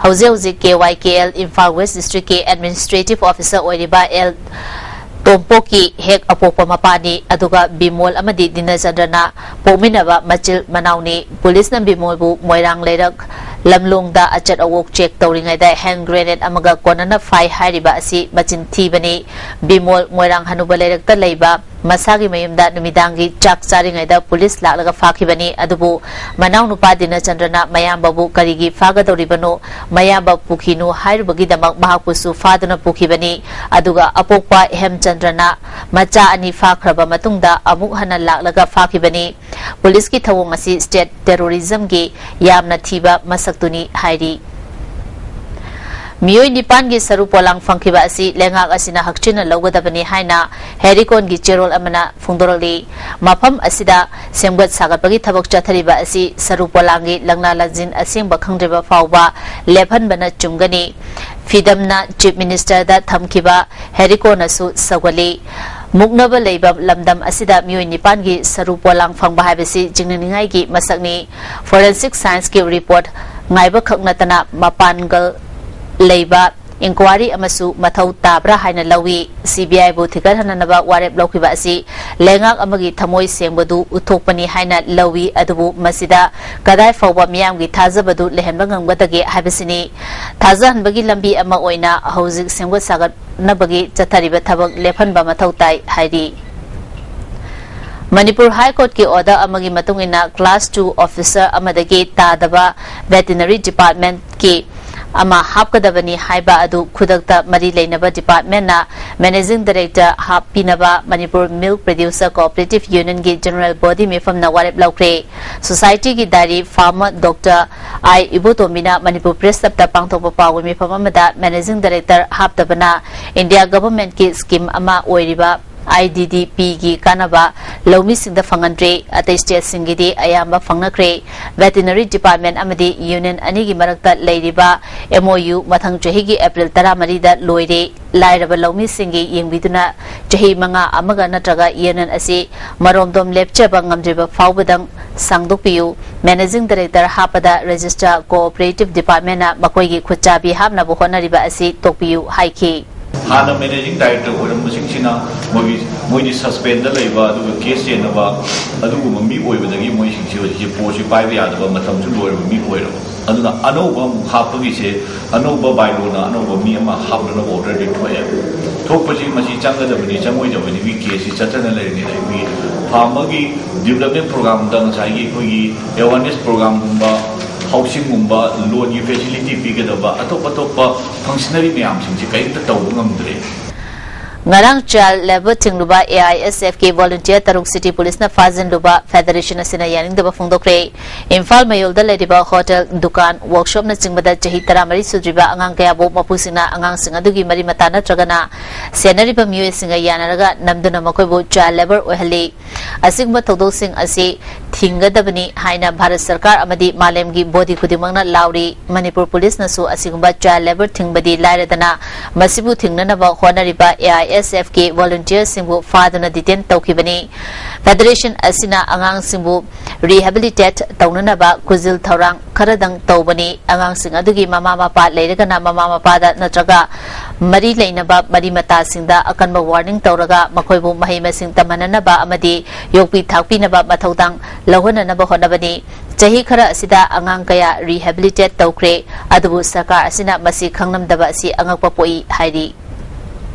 ꯍꯧꯖꯤꯛ ꯍꯧꯖꯤꯛ ꯀꯦ ꯋꯥꯏ ꯀꯦ ꯑꯦꯜ ꯏꯝꯐꯥꯜ ꯋꯦꯁ ꯗꯤꯁꯇ꯭ꯔꯤꯛꯀꯤ ꯑꯦꯗꯃꯤꯅꯤꯁꯇ꯭ꯔꯦꯇꯤꯚ ꯑꯣꯐꯤꯁꯔ ꯑꯣꯏꯔꯤꯕ ꯑꯦꯜ ꯇꯣꯝꯄꯣꯛꯀꯤ ꯍꯦꯛ ꯑꯄꯣꯛꯄ ꯃꯄꯥꯅꯤ, ꯑꯗꯨꯒ ꯕꯤꯃꯣꯜ ꯑꯃꯗꯤ ꯗꯤꯅꯆꯟꯗ꯭ꯔꯅ ꯄꯣꯛꯃꯤꯟꯅꯕ ꯃꯆꯤꯜ ꯃꯅꯥꯎꯅꯤ꯫ ꯄꯨꯂꯤꯁꯅ ꯕꯤꯃꯣꯜꯕꯨ ꯃꯣꯏꯔꯥꯡ ꯂꯩꯔꯛ ꯂꯝꯂꯣꯡꯗ ꯑꯆꯠ ꯑꯋꯣꯛ ꯆꯦꯛ ꯇꯧꯔꯤꯉꯩꯗ ꯍꯦꯟ ꯒ꯭ꯔꯦꯅꯦꯗ ꯑꯃꯒ ꯀꯣꯟꯅꯅ ꯐꯥꯏ ꯍꯥꯏꯔꯤꯕ ꯑꯁꯤ ꯃꯆꯤꯟ ꯊꯤꯕꯅꯤ꯫ ꯕꯤꯃꯣꯜ ꯃꯣꯏꯔꯥꯡ ꯍꯅꯨꯕ ꯂꯩꯔꯛꯇ ꯂꯩꯕ ꯃꯁꯥꯒꯤ ꯃꯌꯨꯝꯗ ꯅꯨꯃꯤꯗꯥꯡꯒꯤ ꯆꯥꯛ ꯆꯥꯔꯤꯉꯩꯗ ꯄꯨꯂꯤꯁ ꯂꯥꯛꯂꯒ ꯐꯥꯈꯤꯕꯅꯤ꯫ ꯑꯗꯨꯕꯨ ꯃꯅꯥꯎꯅꯨꯄꯥ ꯗꯤꯅꯆꯟꯗ꯭ꯔꯅ ꯃꯌꯥꯝꯕꯕꯨ ꯀꯔꯤꯒꯤ ꯐꯥꯒꯗꯧꯔꯤꯕꯅꯣ, ꯃꯌꯥꯝꯕ ꯄꯨꯈꯤꯅꯨ ꯍꯥꯏꯔꯨꯕꯒꯤꯗꯃꯛ ꯃꯍꯥꯛꯄꯨꯁꯨ ꯐꯥꯗꯨꯅ ꯄꯨꯈꯤꯕꯅꯤ꯫ ꯑꯗꯨꯒ ꯑꯄꯣꯛꯄ ꯍꯦꯝꯆꯟꯗ꯭ꯔꯅ ꯃꯆꯥ ꯑꯅꯤ ꯐꯥꯈ꯭ꯔꯕ ꯃꯇꯨꯡꯗ ꯑꯃꯨꯛ ꯍꯟꯅ ꯂꯥꯛꯂꯒ ꯐꯥꯈꯤꯕꯅꯤ꯫ ꯄꯨꯂꯤꯁꯀꯤ ꯊꯧꯑꯣꯡ ꯑꯁꯤ ꯁ꯭ꯇꯦꯠ ꯇꯦꯔꯣꯔꯤꯖꯝꯒꯤ ꯌꯥꯝꯅ ꯊꯤꯕ ꯃꯁꯛꯇꯨꯅꯤ ꯍꯥꯏꯔꯤ꯫ ꯃꯤꯑꯣꯏ ꯅꯤꯄꯥꯟꯒꯤ ꯁꯔꯨ ꯄꯣꯂꯥꯡ ꯐꯪꯈꯤꯕ ꯑꯁꯤ ꯂꯩꯉꯥꯛ ꯑꯁꯤꯅ ꯍꯛꯆꯤꯟꯅ ꯂꯧꯒꯗꯕꯅꯤ ꯍꯥꯏꯅ ꯍꯦꯔꯤꯀꯣꯟꯒꯤ ꯆꯦꯔꯣꯜ ꯑꯃꯅ ꯐꯣꯡꯗꯣꯔꯛꯂꯤ꯫ ꯃꯐꯝ ꯑꯁꯤꯗ ꯁꯦꯝꯒꯠ ꯁꯥꯒꯠꯄꯒꯤ ꯊꯕꯛ ꯆꯠꯊꯔꯤꯕ ꯑꯁꯤ ꯁꯔꯨ ꯄꯣꯂꯥꯡꯒꯤ ꯂꯪꯂꯥ ꯂꯪꯖꯤꯟ ꯑꯁꯦꯡꯕ ꯈꯪꯗ꯭ꯔꯤꯕ ꯐꯥꯎꯕ ꯂꯦꯞꯍꯟꯕꯅ ꯆꯨꯝꯒꯅꯤ꯫ ꯐꯤꯗꯝꯅ ꯆꯤꯐ ꯃꯤꯅꯤꯁꯇꯔꯗ ꯊꯝꯈꯤꯕ ꯍꯦꯔꯤꯀꯣꯟꯅꯁꯨ ꯁꯧꯒꯠꯂꯤ꯫ ꯃꯨꯛꯅꯕ ꯂꯩꯕ ꯂꯝꯗꯝ ꯑꯁꯤꯗ ꯃꯤꯑꯣꯏ ꯅꯤꯄꯥꯟꯒꯤ ꯁꯔꯨ ꯄꯣꯂꯥꯡ ꯐꯪꯕ ꯍꯥꯏꯕꯁꯤ ꯆꯤꯡꯅꯅꯤꯡꯉꯥꯏꯒꯤ ꯃꯁꯛꯅꯤ꯫ ꯐꯣꯔꯦꯟꯁꯤꯛ ꯁꯥꯏꯟꯁꯀꯤ ꯔꯤꯄꯣꯔꯠ ꯉꯥꯏꯕ ꯈꯛ ꯅꯠꯇꯅ ꯃꯄꯥꯡꯒꯜ ꯂꯩꯕ ꯏꯟꯀ꯭ꯋꯥꯔꯤ ꯑꯃꯁꯨ ꯃꯊꯧ ꯇꯥꯕ꯭ꯔꯥ ꯍꯥꯏꯅ ꯂꯧꯏ꯫ ꯁꯤ ꯕꯤ ꯑꯥꯏꯕꯨ ꯊꯤꯒꯠꯍꯟꯅꯅꯕ ꯋꯥꯔꯦꯞ ꯂꯧꯈꯤꯕ ꯑꯁꯤ ꯂꯩꯉꯥꯛ ꯑꯃꯒꯤ ꯊꯃꯣꯏ ꯁꯦꯡꯕꯗꯨ ꯎꯠꯊꯣꯛꯄꯅꯤ ꯍꯥꯏꯅ ꯂꯧꯏ, ꯑꯗꯨꯕꯨ ꯃꯁꯤꯗ ꯀꯗꯥꯏ ꯐꯥꯎꯕ ꯃꯤꯌꯥꯝꯒꯤ ꯊꯥꯖꯕꯗꯨ ꯂꯩꯍꯟꯕ ꯉꯝꯒꯗꯒꯦ ꯍꯥꯏꯕꯁꯤꯅꯤ꯫ ꯊꯥꯖꯍꯟꯕꯒꯤ ꯂꯝꯕꯤ ꯑꯃ ꯑꯣꯏꯅ ꯍꯧꯖꯤꯛ ꯁꯦꯝꯒꯠ ꯁꯥꯒꯠꯅꯕꯒꯤ ꯆꯠꯊꯔꯤꯕ ꯊꯕꯛ ꯂꯦꯞꯍꯟꯕ ꯃꯊꯧ ꯇꯥꯏ ꯍꯥꯏꯔꯤ꯫ ꯃꯅꯤꯄꯨꯔ ꯍꯥꯏ ꯀꯣꯔꯠꯀꯤ ꯑꯣꯔꯗꯔ ꯑꯃꯒꯤ ꯃꯇꯨꯡ ꯏꯟꯅ ꯀ꯭ꯂꯥꯁ ꯇꯨ ꯑꯣꯐꯤꯁꯔ ꯑꯃꯗꯒꯤ ꯇꯥꯗꯕ ꯚꯦꯇꯤꯅꯔꯤ ꯗꯤꯄꯥꯔꯠꯃꯦꯟꯠꯀꯤ ꯑꯃ ꯍꯥꯞꯀꯗꯕꯅꯤ ꯍꯥꯏꯕ ꯑꯗꯨ ꯈꯨꯗꯛꯇ ꯃꯔꯤ ꯂꯩꯅꯕ department ꯅ managing director ꯍꯥꯞꯄꯤꯅꯕ Manipur Milk Producer Cooperative Union ꯒꯤ general body ꯃꯤꯐꯝꯅ ꯋꯥꯔꯦꯞ ꯂꯧꯈ꯭ꯔꯦ꯫ Society ꯒꯤ ꯗꯥꯏꯔꯤ farmer Doctor I ꯏꯕꯣꯇꯣꯝꯕꯤꯅ Manipur Press Club ꯇ ꯄꯥꯡꯊꯣꯛꯄ ꯄꯥꯎꯒꯤ ꯃꯤꯐꯝ ꯑꯃꯗ managing director ꯍꯥꯞꯇꯕꯅ India government ꯀꯤ scheme ꯑꯃ ꯑꯣꯏꯔꯤꯕ I D D P ꯒꯤ ꯀꯥꯟꯅꯕ ꯂꯧꯃꯤꯁꯤꯡꯗ ꯐꯪꯍꯟꯗ꯭ꯔꯦ꯫ ꯑꯇꯩ state ꯁꯤꯡꯒꯤꯗꯤ ꯑꯌꯥꯝꯕ ꯐꯪꯅꯈ꯭ꯔꯦ꯫ Veterinary department ꯑꯃꯗꯤ union ꯑꯅꯤꯒꯤ ꯃꯔꯛꯇ ꯂꯩꯔꯤꯕ M O U ꯃꯊꯪ ꯆꯍꯤꯒꯤ April ꯇꯔꯥꯃꯔꯤꯗ ꯂꯣꯏꯔꯦ꯫ ꯂꯥꯏꯔꯕ ꯂꯧꯃꯤꯁꯤꯡꯒꯤ ꯌꯦꯡꯕꯤꯗꯨꯅ ꯆꯍꯤ ꯃꯉꯥ ꯑꯃꯒ ꯅꯠꯇ꯭ꯔꯒ union ꯑꯁꯤ ꯃꯔꯣꯝꯗꯣꯝ ꯂꯦꯞꯆꯕ ꯉꯝꯗ꯭ꯔꯤꯕ ꯐꯥꯎꯕꯗꯪ ꯁꯥꯡꯗꯣꯛꯄꯤꯌꯨ꯫ Managing director ꯍꯥꯞꯄꯗ register cooperative department ꯅ ꯃꯈꯣꯏꯒꯤ ꯈꯨꯠꯆꯥꯕꯤ ꯍꯥꯞꯅꯕ ꯍꯣꯠꯅꯔꯤꯕ ꯑꯁꯤ ꯇꯣꯛꯄꯤꯌꯨ ꯍꯥꯏꯈꯤ꯫ ꯍꯥꯟꯅ managing director ꯑꯣꯏꯔꯝꯕꯁꯤꯡꯁꯤꯅ ꯃꯣꯏꯒꯤ, ꯃꯣꯏꯗꯤ suspend ꯗ ꯂꯩꯕ, ꯑꯗꯨꯒ case ꯆꯦꯟꯅꯕ, ꯑꯗꯨꯒꯨꯝꯕ ꯃꯤ ꯑꯣꯏꯕꯗꯒꯤ ꯃꯣꯏꯁꯤꯡꯁꯤ ꯍꯧꯖꯤꯛꯁꯤ post ꯁꯤ ꯄꯥꯏꯕ ꯌꯥꯗꯕ ꯃꯇꯝꯁꯨ ꯂꯣꯏꯔꯕ ꯃꯤ ꯑꯣꯏꯔꯕ꯫ ꯑꯗꯨꯅ ꯑꯅꯧꯕ ꯑꯃꯨꯛ ꯍꯥꯞꯄꯒꯤꯁꯦ, ꯑꯅꯧꯕ bylaw ꯅ ꯑꯅꯧꯕ ꯃꯤ ꯑꯃ ꯍꯥꯞꯅꯅꯕ order ꯗꯤ ꯊꯣꯛꯑꯦ꯫ ꯊꯣꯛꯄꯁꯤ ꯃꯁꯤ ꯆꯪꯒꯗꯕꯅꯤ, ꯆꯪꯉꯣꯏꯗꯕꯅꯤꯒꯤ case ꯁꯤ ꯆꯠꯇꯅ ꯂꯩꯔꯤꯉꯩꯗ ꯑꯩꯈꯣꯏꯒꯤ farmer ꯒꯤ development program ꯗ ꯉꯁꯥꯏꯒꯤ ꯑꯩꯈꯣꯏꯒꯤ awareness program ꯒꯨꯝꯕ, housing ꯒꯨꯝꯕ, loan ꯒꯤ facility ꯄꯤꯒꯗꯕ, ꯑꯇꯣꯞ ꯑꯇꯣꯞꯄ functionary ꯃꯌꯥꯝꯁꯤꯡꯁꯤ ꯀꯔꯤꯝꯇ ꯇꯧꯕ ꯉꯝꯗ꯭ꯔꯦ꯫ ꯉꯔꯥꯡ child labour ꯊꯤꯡꯂꯨꯕ A I S F ꯀꯤ volunteer ꯇꯔꯨꯛ city police ꯅ ꯐꯥꯖꯤꯟꯂꯨꯕ federation ꯑꯁꯤꯅ ꯌꯥꯅꯤꯡꯗꯕ ꯐꯣꯡꯗꯣꯛꯈ꯭ꯔꯦ꯫ ꯏꯝꯐꯥꯜ ꯃꯌꯣꯜꯗ ꯂꯩꯔꯤꯕ hotel, ꯗꯨꯀꯥꯟ, workshop ꯅꯆꯤꯡꯕꯗ ꯆꯍꯤ ꯇꯔꯥꯃꯔꯤ ꯁꯨꯗ꯭ꯔꯤꯕ ꯑꯉꯥꯡ ꯀꯌꯥꯕꯨ ꯃꯄꯨꯁꯤꯡꯅ ꯑꯉꯥꯡꯁꯤꯡ ꯑꯗꯨꯒꯤ ꯃꯔꯤ ꯃꯇꯥ ꯅꯠꯇ꯭ꯔꯒꯅ ꯁꯦꯟꯅꯔꯤꯕ ꯃꯤꯑꯣꯏꯁꯤꯡꯒ ꯌꯥꯅꯔꯒ ꯅꯝꯗꯨꯅ ꯃꯈꯣꯏꯕꯨ child labour ꯑꯣꯏꯍꯜꯂꯤ꯫ ꯑꯁꯤꯒꯨꯝꯕ ꯊꯧꯗꯣꯛꯁꯤꯡ ꯑꯁꯤ ꯊꯤꯡꯒꯗꯕꯅꯤ ꯍꯥꯏꯅ ꯚꯥꯔꯠ ꯁꯔꯀꯥꯔ ꯑꯃꯗꯤ ꯃꯥꯂꯦꯝꯒꯤ body ꯈꯨꯗꯤꯡꯃꯛꯅ ꯂꯥꯎꯔꯤ꯫ ꯃꯅꯤꯄꯨꯔ police ꯅꯁꯨ ꯑꯁꯤꯒꯨꯝꯕ child labour ꯊꯤꯡꯕꯗꯤ ꯂꯥꯏꯔꯗꯅ ꯃꯁꯤꯕꯨ ꯊꯤꯡꯅꯅꯕ ꯍꯣꯠꯅꯔꯤꯕ A I S F ꯀꯤ volunteer ꯁꯤꯡꯕꯨ ꯐꯥꯗꯨꯅ detain ꯇꯧꯈꯤꯕꯅꯤ꯫ Federation ꯑꯁꯤꯅ ꯑꯉꯥꯡꯁꯤꯡꯕꯨ rehabilitate ꯇꯧꯅꯅꯕ ꯈꯨꯖꯤꯜ ꯊꯧꯔꯥꯡ ꯈꯔꯗꯪ ꯇꯧꯕꯅꯤ꯫ ꯑꯉꯥꯡꯁꯤꯡ ꯑꯗꯨꯒꯤ ꯃꯃꯥ ꯃꯄꯥ ꯂꯩꯔꯒꯅ ꯃꯃꯥ ꯃꯄꯥꯗ ꯅꯠꯇ꯭ꯔꯒ ꯃꯔꯤ ꯂꯩꯅꯕ ꯃꯔꯤ ꯃꯇꯥꯁꯤꯡꯗ ꯑꯀꯟꯕ warning ꯇꯧꯔꯒ ꯃꯈꯣꯏꯕꯨ ꯃꯍꯩ ꯃꯁꯤꯡ ꯇꯝꯍꯟꯅꯅꯕ ꯑꯃꯗꯤ ꯌꯣꯛꯄꯤ ꯊꯥꯛꯄꯤꯅꯕ ꯃꯊꯧꯗꯥꯡ ꯂꯧꯍꯟꯅꯅꯕ ꯍꯣꯠꯅꯕꯅꯤ꯫ ꯆꯍꯤ ꯈꯔ ꯑꯁꯤꯗ ꯑꯉꯥꯡ ꯀꯌꯥ rehabilitate ꯇꯧꯈ꯭ꯔꯦ, ꯑꯗꯨꯕꯨ ꯁꯔꯀꯥꯔ ꯑꯁꯤꯅ ꯃꯁꯤ ꯈꯪꯂꯝꯗꯕ ꯑꯁꯤ ꯑꯉꯛꯄ ꯄꯣꯛꯏ ꯍꯥꯏꯔꯤ꯫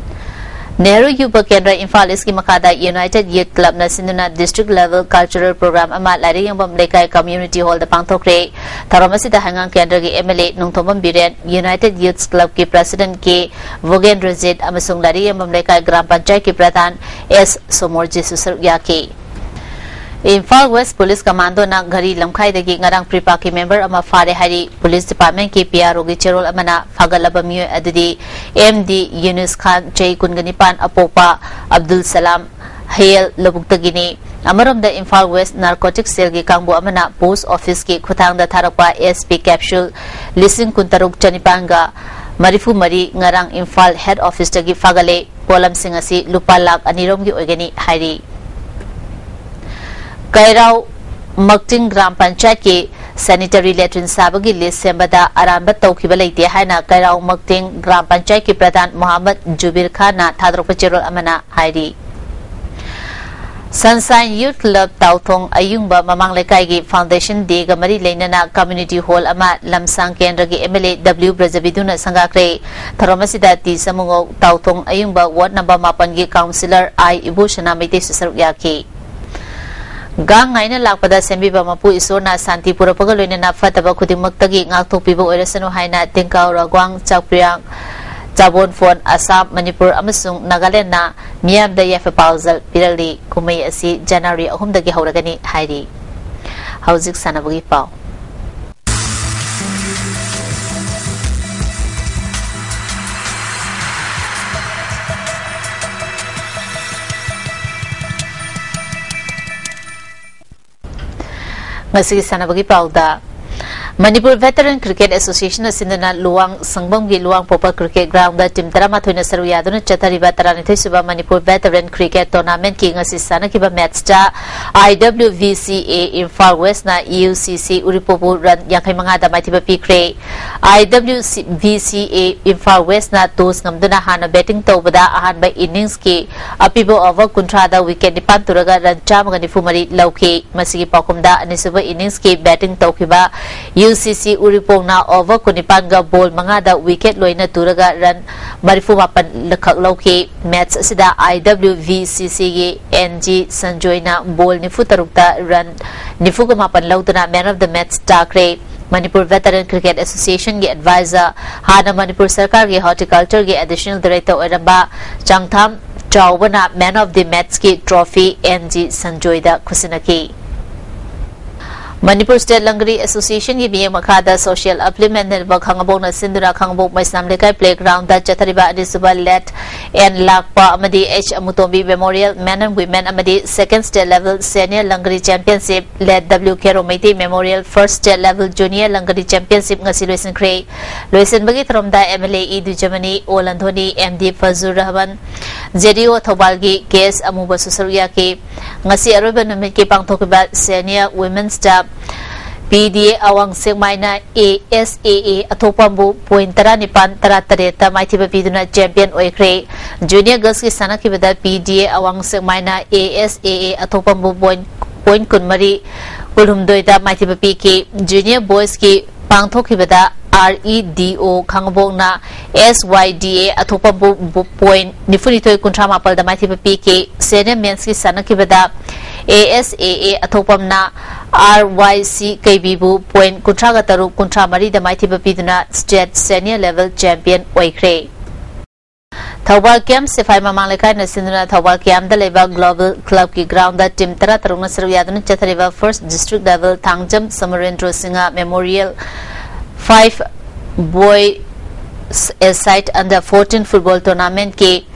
ꯅꯦꯍꯔꯨ ꯌꯨꯕ ꯀꯦꯟꯗ꯭ꯔ ꯏꯝꯐꯥꯜ ꯏꯁꯀꯤ ꯃꯈꯥꯗ United Youth Clubꯅ ꯁꯤꯟꯗꯨꯅ district level cultural program ꯑꯃ ꯂꯥꯏꯔꯤꯛ ꯌꯦꯡꯐꯝ ꯂꯩꯀꯥꯏ community hallꯗ ꯄꯥꯡꯊꯣꯛꯈ꯭ꯔꯦ꯫ ꯊꯧꯔꯝ ꯑꯁꯤꯗ ꯍꯩꯉꯥꯡ ꯀꯦꯟꯗ꯭ꯔꯒꯤ M L A Nongthombam Biren, United Youth Clubꯀꯤ president K ꯚꯣꯒꯦꯟꯗ꯭ꯔꯖꯤꯠ ꯑꯃꯁꯨꯡ ꯂꯥꯏꯔꯤꯛ ꯌꯦꯡꯐꯝ ꯂꯩꯀꯥꯏ ꯒ꯭ꯔꯥꯝ ꯄꯟꯆꯥꯌꯠꯀꯤ ꯄ꯭ꯔꯙꯥꯟ S ꯁꯣꯃꯣꯔꯖꯤꯠꯁꯨ ꯁꯔꯨꯛ ꯌꯥꯈꯤ꯫ ꯏꯝꯐꯥꯜ West Police Commandoꯅ ꯘꯔꯤ ꯂꯝꯈꯥꯏꯗꯒꯤ ꯉꯔꯥꯡ ꯄ꯭ꯔꯤꯄꯥꯛꯀꯤ member ꯑꯃ ꯐꯥꯔꯦ ꯍꯥꯏꯔꯤ꯫ Police Departmentꯀꯤ P R Oꯒꯤ ꯆꯦꯔꯣꯜ ꯑꯃꯅ ꯐꯥꯒꯠꯂꯕ ꯃꯤꯑꯣꯏ ꯑꯗꯨꯗꯤ M D ꯌꯨꯅꯨꯁ ꯈꯥꯟ, ꯆꯍꯤ ꯀꯨꯟꯒ ꯅꯤꯄꯥꯟ, ꯑꯄꯣꯛꯄ ꯑꯕꯗꯨꯜ ꯁꯂꯥꯝ, ꯍꯌꯦꯜ ꯂꯧꯕꯨꯛꯇꯒꯤꯅꯤ꯫ ꯑꯃꯔꯣꯝꯗ ꯏꯝꯐꯥꯜ West Narcotic Cellꯒꯤ ꯀꯥꯡꯕꯨ ꯑꯃꯅ post officeꯀꯤ ꯈꯨꯠꯊꯥꯡꯗ ꯊꯥꯔꯛꯄ S P capsule ꯂꯤꯁꯤꯡ ꯀꯨꯟꯇꯔꯨꯛ ꯆꯅꯤꯄꯥꯟꯒ ꯃꯔꯤꯐꯨ ꯃꯔꯤ ꯉꯔꯥꯡ ꯏꯝꯐꯥꯜ head officeꯇꯒꯤ ꯐꯥꯒꯠꯂꯦ꯫ ꯄꯣꯠꯂꯝꯁꯤꯡ ꯑꯁꯤ ꯂꯨꯄꯥ ꯂꯥꯈ ꯑꯅꯤꯔꯣꯝꯒꯤ ꯑꯣꯏꯒꯅꯤ ꯍꯥꯏꯔꯤ꯫ ꯀꯩꯔꯥꯎ ꯃꯛꯇꯤꯡ ꯒ꯭ꯔꯥꯝ ꯄꯟꯆꯥꯌꯠꯀꯤ sanitary latrine ꯁꯥꯕꯒꯤ list ꯁꯦꯝꯕꯗ ꯑꯔꯥꯟꯕ ꯇꯧꯈꯤꯕ ꯂꯩꯇꯦ ꯍꯥꯏꯅ ꯀꯩꯔꯥꯎ ꯃꯛꯇꯤꯡ ꯒ꯭ꯔꯥꯝ ꯄꯟꯆꯥꯌꯠꯀꯤ ꯄ꯭ꯔꯙꯥꯟ ꯃꯣꯍꯥꯃꯗ ꯖꯨꯕꯤꯔ ꯈꯥꯟꯅ ꯊꯥꯗꯣꯔꯛꯄ ꯆꯦꯔꯣꯜ ꯑꯃꯅ ꯍꯥꯏꯔꯤ꯫ Sunshine Youth Club ꯇꯥꯎꯊꯣꯡ ꯑꯌꯨꯡꯕ ꯃꯃꯥꯡ ꯂꯩꯀꯥꯏꯒꯤ Foundation Dayꯒ ꯃꯔꯤ ꯂꯩꯅꯅ community hall ꯑꯃ ꯂꯝꯁꯥꯡ ꯀꯦꯟꯗ꯭ꯔꯒꯤ M L A W ꯕ꯭ꯔꯖꯕꯤꯗꯨꯅ ꯁꯪꯒꯥꯈ꯭ꯔꯦ꯫ ꯊꯧꯔꯝ ꯑꯁꯤꯗ ꯇꯤ ꯁꯃꯨꯉꯧ, ꯇꯥꯎꯊꯣꯡ ꯑꯌꯨꯡꯕ ward number ꯃꯥꯄꯟꯒꯤ councillor I ꯏꯕꯣꯁꯅꯥ ꯃꯩꯇꯩꯁꯨ ꯁꯔꯨꯛ ꯌꯥꯈꯤ꯫ ꯒꯥꯡ ꯉꯥꯏꯅ ꯂꯥꯛꯄꯗ ꯁꯦꯝꯕꯤꯕ ꯃꯄꯨ ꯏꯁꯣꯔꯅ ꯁꯥꯟꯇꯤ ꯄꯨꯔꯛꯄꯒ ꯂꯣꯏꯅꯅ ꯐꯠꯇꯕ ꯈꯨꯗꯤꯡꯃꯛꯇꯒꯤ ꯉꯥꯛꯊꯣꯛꯄꯤꯕ ꯑꯣꯏꯔꯁꯅꯨ ꯍꯥꯏꯅ ꯇꯦꯡꯀꯥꯎ ꯔꯥꯒ꯭ꯋꯥꯡ, ꯆꯥꯛꯄꯤꯔꯥꯡ, ꯆꯥꯕꯣꯟꯐꯣꯟ, ꯑꯁꯥꯝ, ꯃꯅꯤꯄꯨꯔ ꯑꯃꯁꯨꯡ ꯅꯥꯒꯥꯂꯦꯟꯗꯅ ꯃꯤꯌꯥꯝꯗ ꯌꯥꯏꯐ ꯄꯥꯎꯖꯦꯜ ꯄꯤꯔꯛꯂꯤ꯫ ꯀꯨꯝꯍꯩ ꯑꯁꯤ January ꯑꯍꯨꯝꯗꯒꯤ ꯍꯧꯔꯒꯅꯤ ꯍꯥꯏꯔꯤ꯫ ꯍꯧꯖꯤꯛ ꯁꯥꯟꯅꯕꯒꯤ ꯄꯥꯎ꯫ ꯉꯁꯤꯒꯤ ꯁꯥꯟꯅꯕꯒꯤ ꯄꯥꯎꯗ, ꯃꯅꯤꯄꯨꯔ Veteran Cricket Associationꯅ ꯁꯤꯟꯗꯨꯅ ꯂꯨꯋꯥꯡ ꯁꯪꯕꯝꯒꯤ ꯂꯨꯋꯥꯡꯄꯣꯛꯄ cricket groundꯗ team ꯇꯔꯥꯃꯥꯊꯣꯏꯅ ꯁꯔꯨꯛ ꯌꯥꯗꯨꯅ ꯆꯠꯊꯔꯤꯕ ꯇꯔꯥꯅꯤꯊꯣꯏ ꯁꯨꯕ ꯃꯅꯤꯄꯨꯔ Veteran Cricket Tournamentꯀꯤ ꯉꯁꯤ ꯁꯥꯟꯅꯈꯤꯕ matchꯇ I W V C A Imphal Westꯅ U C C ꯎꯔꯤꯄꯣꯛꯄꯨ run ꯌꯥꯡꯈꯩ ꯃꯉꯥꯗ ꯃꯥꯏꯊꯤꯕ ꯄꯤꯈ꯭ꯔꯦ꯫ I W V C A Imphal Westꯅ toss ꯉꯝꯗꯨꯅ ꯍꯥꯟꯅ batting ꯇꯧꯕꯗ ꯑꯍꯥꯟꯕ inningsꯀꯤ ꯑꯄꯤꯕ over ꯀꯨꯟꯊ꯭ꯔꯥꯗ wicket ꯅꯤꯄꯥꯟ ꯇꯨꯔꯒ run ꯆꯥꯝꯃꯒ ꯅꯤꯐꯨ ꯃꯔꯤ ꯂꯧꯈꯤ꯫ ꯃꯁꯤꯒꯤ ꯄꯥꯎꯈꯨꯝꯗ ꯑꯅꯤꯁꯨꯕ inningsꯀꯤ batting ꯇꯧꯈꯤꯕ ꯌꯨ ꯁꯤ ꯁꯤ ꯎꯔꯤꯄꯣꯛꯅ over ꯀꯨꯟꯅꯤꯄꯥꯟꯒ ball ꯃꯉꯥꯗ wicket ꯂꯣꯏꯅ ꯇꯨꯔꯒ run ꯃꯔꯤꯐꯨ ꯃꯥꯄꯟ ꯈꯛ ꯂꯧꯈꯤ꯫ Match ꯑꯁꯤꯗ ꯑꯥꯏ ꯗꯕ꯭ꯂ꯭ꯌꯨ ꯚꯤ ꯁꯤ ꯁꯤꯒꯤ ꯑꯦꯟ ꯖꯤ ꯁꯟꯖꯣꯏꯅ ball ꯅꯤꯐꯨ ꯇꯔꯨꯛꯇ run ꯅꯤꯐꯨꯒ ꯃꯥꯄꯟ ꯂꯧꯗꯨꯅ man of the match ꯇꯥꯈ꯭ꯔꯦ꯫ ꯃꯅꯤꯄꯨꯔ Veteran Cricket Associationꯒꯤ advisor, ꯍꯥꯟꯅ ꯃꯅꯤꯄꯨꯔ ꯁꯔꯀꯥꯔꯒꯤ Horticultureꯒꯤ additional director ꯑꯣꯏꯔꯝꯕ ꯆꯥꯡꯊꯥꯝ ꯆꯥꯎꯕꯅ man of the matchꯀꯤ trophy ꯑꯦꯟ ꯖꯤ ꯁꯟꯖꯣꯏꯗ ꯈꯨꯠꯁꯤꯟꯅꯈꯤ꯫ ꯃꯅꯤꯄꯨꯔ State ꯂꯪꯒꯔꯤ Associationꯒꯤ ꯃꯤꯠꯌꯦꯡ ꯃꯈꯥꯗ social upliftment ꯅꯦꯠꯋꯥꯔꯛ ꯈꯥꯉꯕꯣꯛꯅ ꯁꯤꯟꯗꯨꯅ ꯈꯥꯉꯕꯣꯛ ꯃꯩꯁꯅꯥꯝ ꯂꯩꯀꯥꯏ playgroundꯗ ꯆꯠꯊꯔꯤꯕ ꯑꯅꯤꯁꯨꯕ ꯂꯦꯠ ꯑꯦꯟ ꯂꯥꯛꯄ ꯑꯃꯗꯤ H Amutombi Memorial Men and Women ꯑꯃꯗꯤ second state level senior ꯂꯪꯒꯔꯤ championship, late W Khero Meitei Memorial first state level junior ꯂꯪꯒꯔꯤ championship ꯉꯁꯤ ꯂꯣꯏꯁꯤꯟꯈ꯭ꯔꯦ꯫ ꯂꯣꯏꯁꯤꯟꯕꯒꯤ ꯊꯧꯔꯝꯗ ꯑꯦꯝ ꯑꯦꯜ ꯑꯦ ꯏ ꯗꯨꯖꯃꯅꯤ, ꯑꯣ ꯂꯟꯊꯣꯅꯤ, M D Fazur Rahman, J D O ꯊꯧꯕꯥꯜꯒꯤ ꯀꯦ ꯑꯦꯁ ꯑꯃꯨꯕꯁꯨ ꯁꯔꯨꯛ ꯌꯥꯈꯤ꯫ ꯉꯁꯤ ꯑꯔꯣꯏꯕ ꯅꯨꯃꯤꯠꯀꯤ ꯄꯥꯡꯊꯣꯛꯈꯤꯕ senior women'sꯇ ꯄꯤ ꯗꯤ ꯑꯦ ꯑꯋꯥꯡ ꯁꯦꯛꯃꯥꯏꯅ A S A A ꯑꯊꯣꯛꯄꯝꯕꯨ point ꯇꯔꯥꯅꯤꯄꯥꯟ ꯇꯔꯥꯇꯔꯦꯠꯇ ꯃꯥꯏꯊꯤꯕ ꯄꯤꯗꯨꯅ champion ꯑꯣꯏꯈ꯭ꯔꯦ꯫ Junior girlsꯀꯤ ꯁꯥꯟꯅꯈꯤꯕꯗ ꯄꯤ ꯗꯤ ꯑꯦ ꯑꯋꯥꯡ ꯁꯦꯛꯃꯥꯏꯅ A S A A ꯑꯊꯣꯛꯄꯝꯕꯨ point, point ꯀꯨꯟꯃꯔꯤ ꯀꯨꯟꯍꯨꯝꯗꯣꯏꯗ ꯃꯥꯏꯊꯤꯕ ꯄꯤꯈꯤ꯫ Junior boysꯀꯤ ꯄꯥꯡꯊꯣꯛꯈꯤꯕꯗ ꯑꯥꯔ ꯏ ꯗꯤ ꯑꯣ ꯈꯥꯉꯕꯣꯛꯅ ꯑꯦꯁ ꯋꯥꯏ ꯗꯤ ꯑꯦ ꯑꯊꯣꯛꯄꯝꯕꯨ point ꯅꯤꯐꯨꯅꯤꯊꯣꯏ ꯀꯨꯟꯊ꯭ꯔꯥ ꯃꯥꯄꯜꯗ ꯃꯥꯏꯊꯤꯕ ꯄꯤꯈꯤ꯫ Senior men'sꯀꯤ ꯁꯥꯟꯅꯈꯤꯕꯗ A S A A ꯑꯊꯣꯛꯄꯝꯅ R ꯋꯥꯏ ꯁꯤ ꯀꯩꯕꯤꯕꯨ point ꯀꯨꯟꯊ꯭ꯔꯥꯒ ꯇꯔꯨꯛ ꯀꯨꯟꯊ꯭ꯔꯥ ꯃꯔꯤꯗ ꯃꯥꯏꯊꯤꯕ ꯄꯤꯗꯨꯅ state senior level champion ꯑꯣꯏꯈ꯭ꯔꯦ꯫ ꯊꯧꯕꯥꯜ ꯀꯦꯝ ꯁꯤꯐꯥꯏ ꯃꯃꯥꯡ ꯂꯩꯀꯥꯏꯅ ꯁꯤꯟꯗꯨꯅ ꯊꯧꯕꯥꯜ ꯀꯦꯝꯗ ꯂꯩꯕ Global Clubꯀꯤ groundꯗ team ꯇꯔꯥ ꯇꯔꯨꯛꯅ ꯁꯔꯨꯛ ꯌꯥꯗꯨꯅ ꯆꯠꯊꯔꯤꯕ first district level Thangjam ꯁꯃꯔꯦꯟꯗ꯭ꯔꯣ Singh Memorial five boys aside under fourteen football tournamentꯀꯤ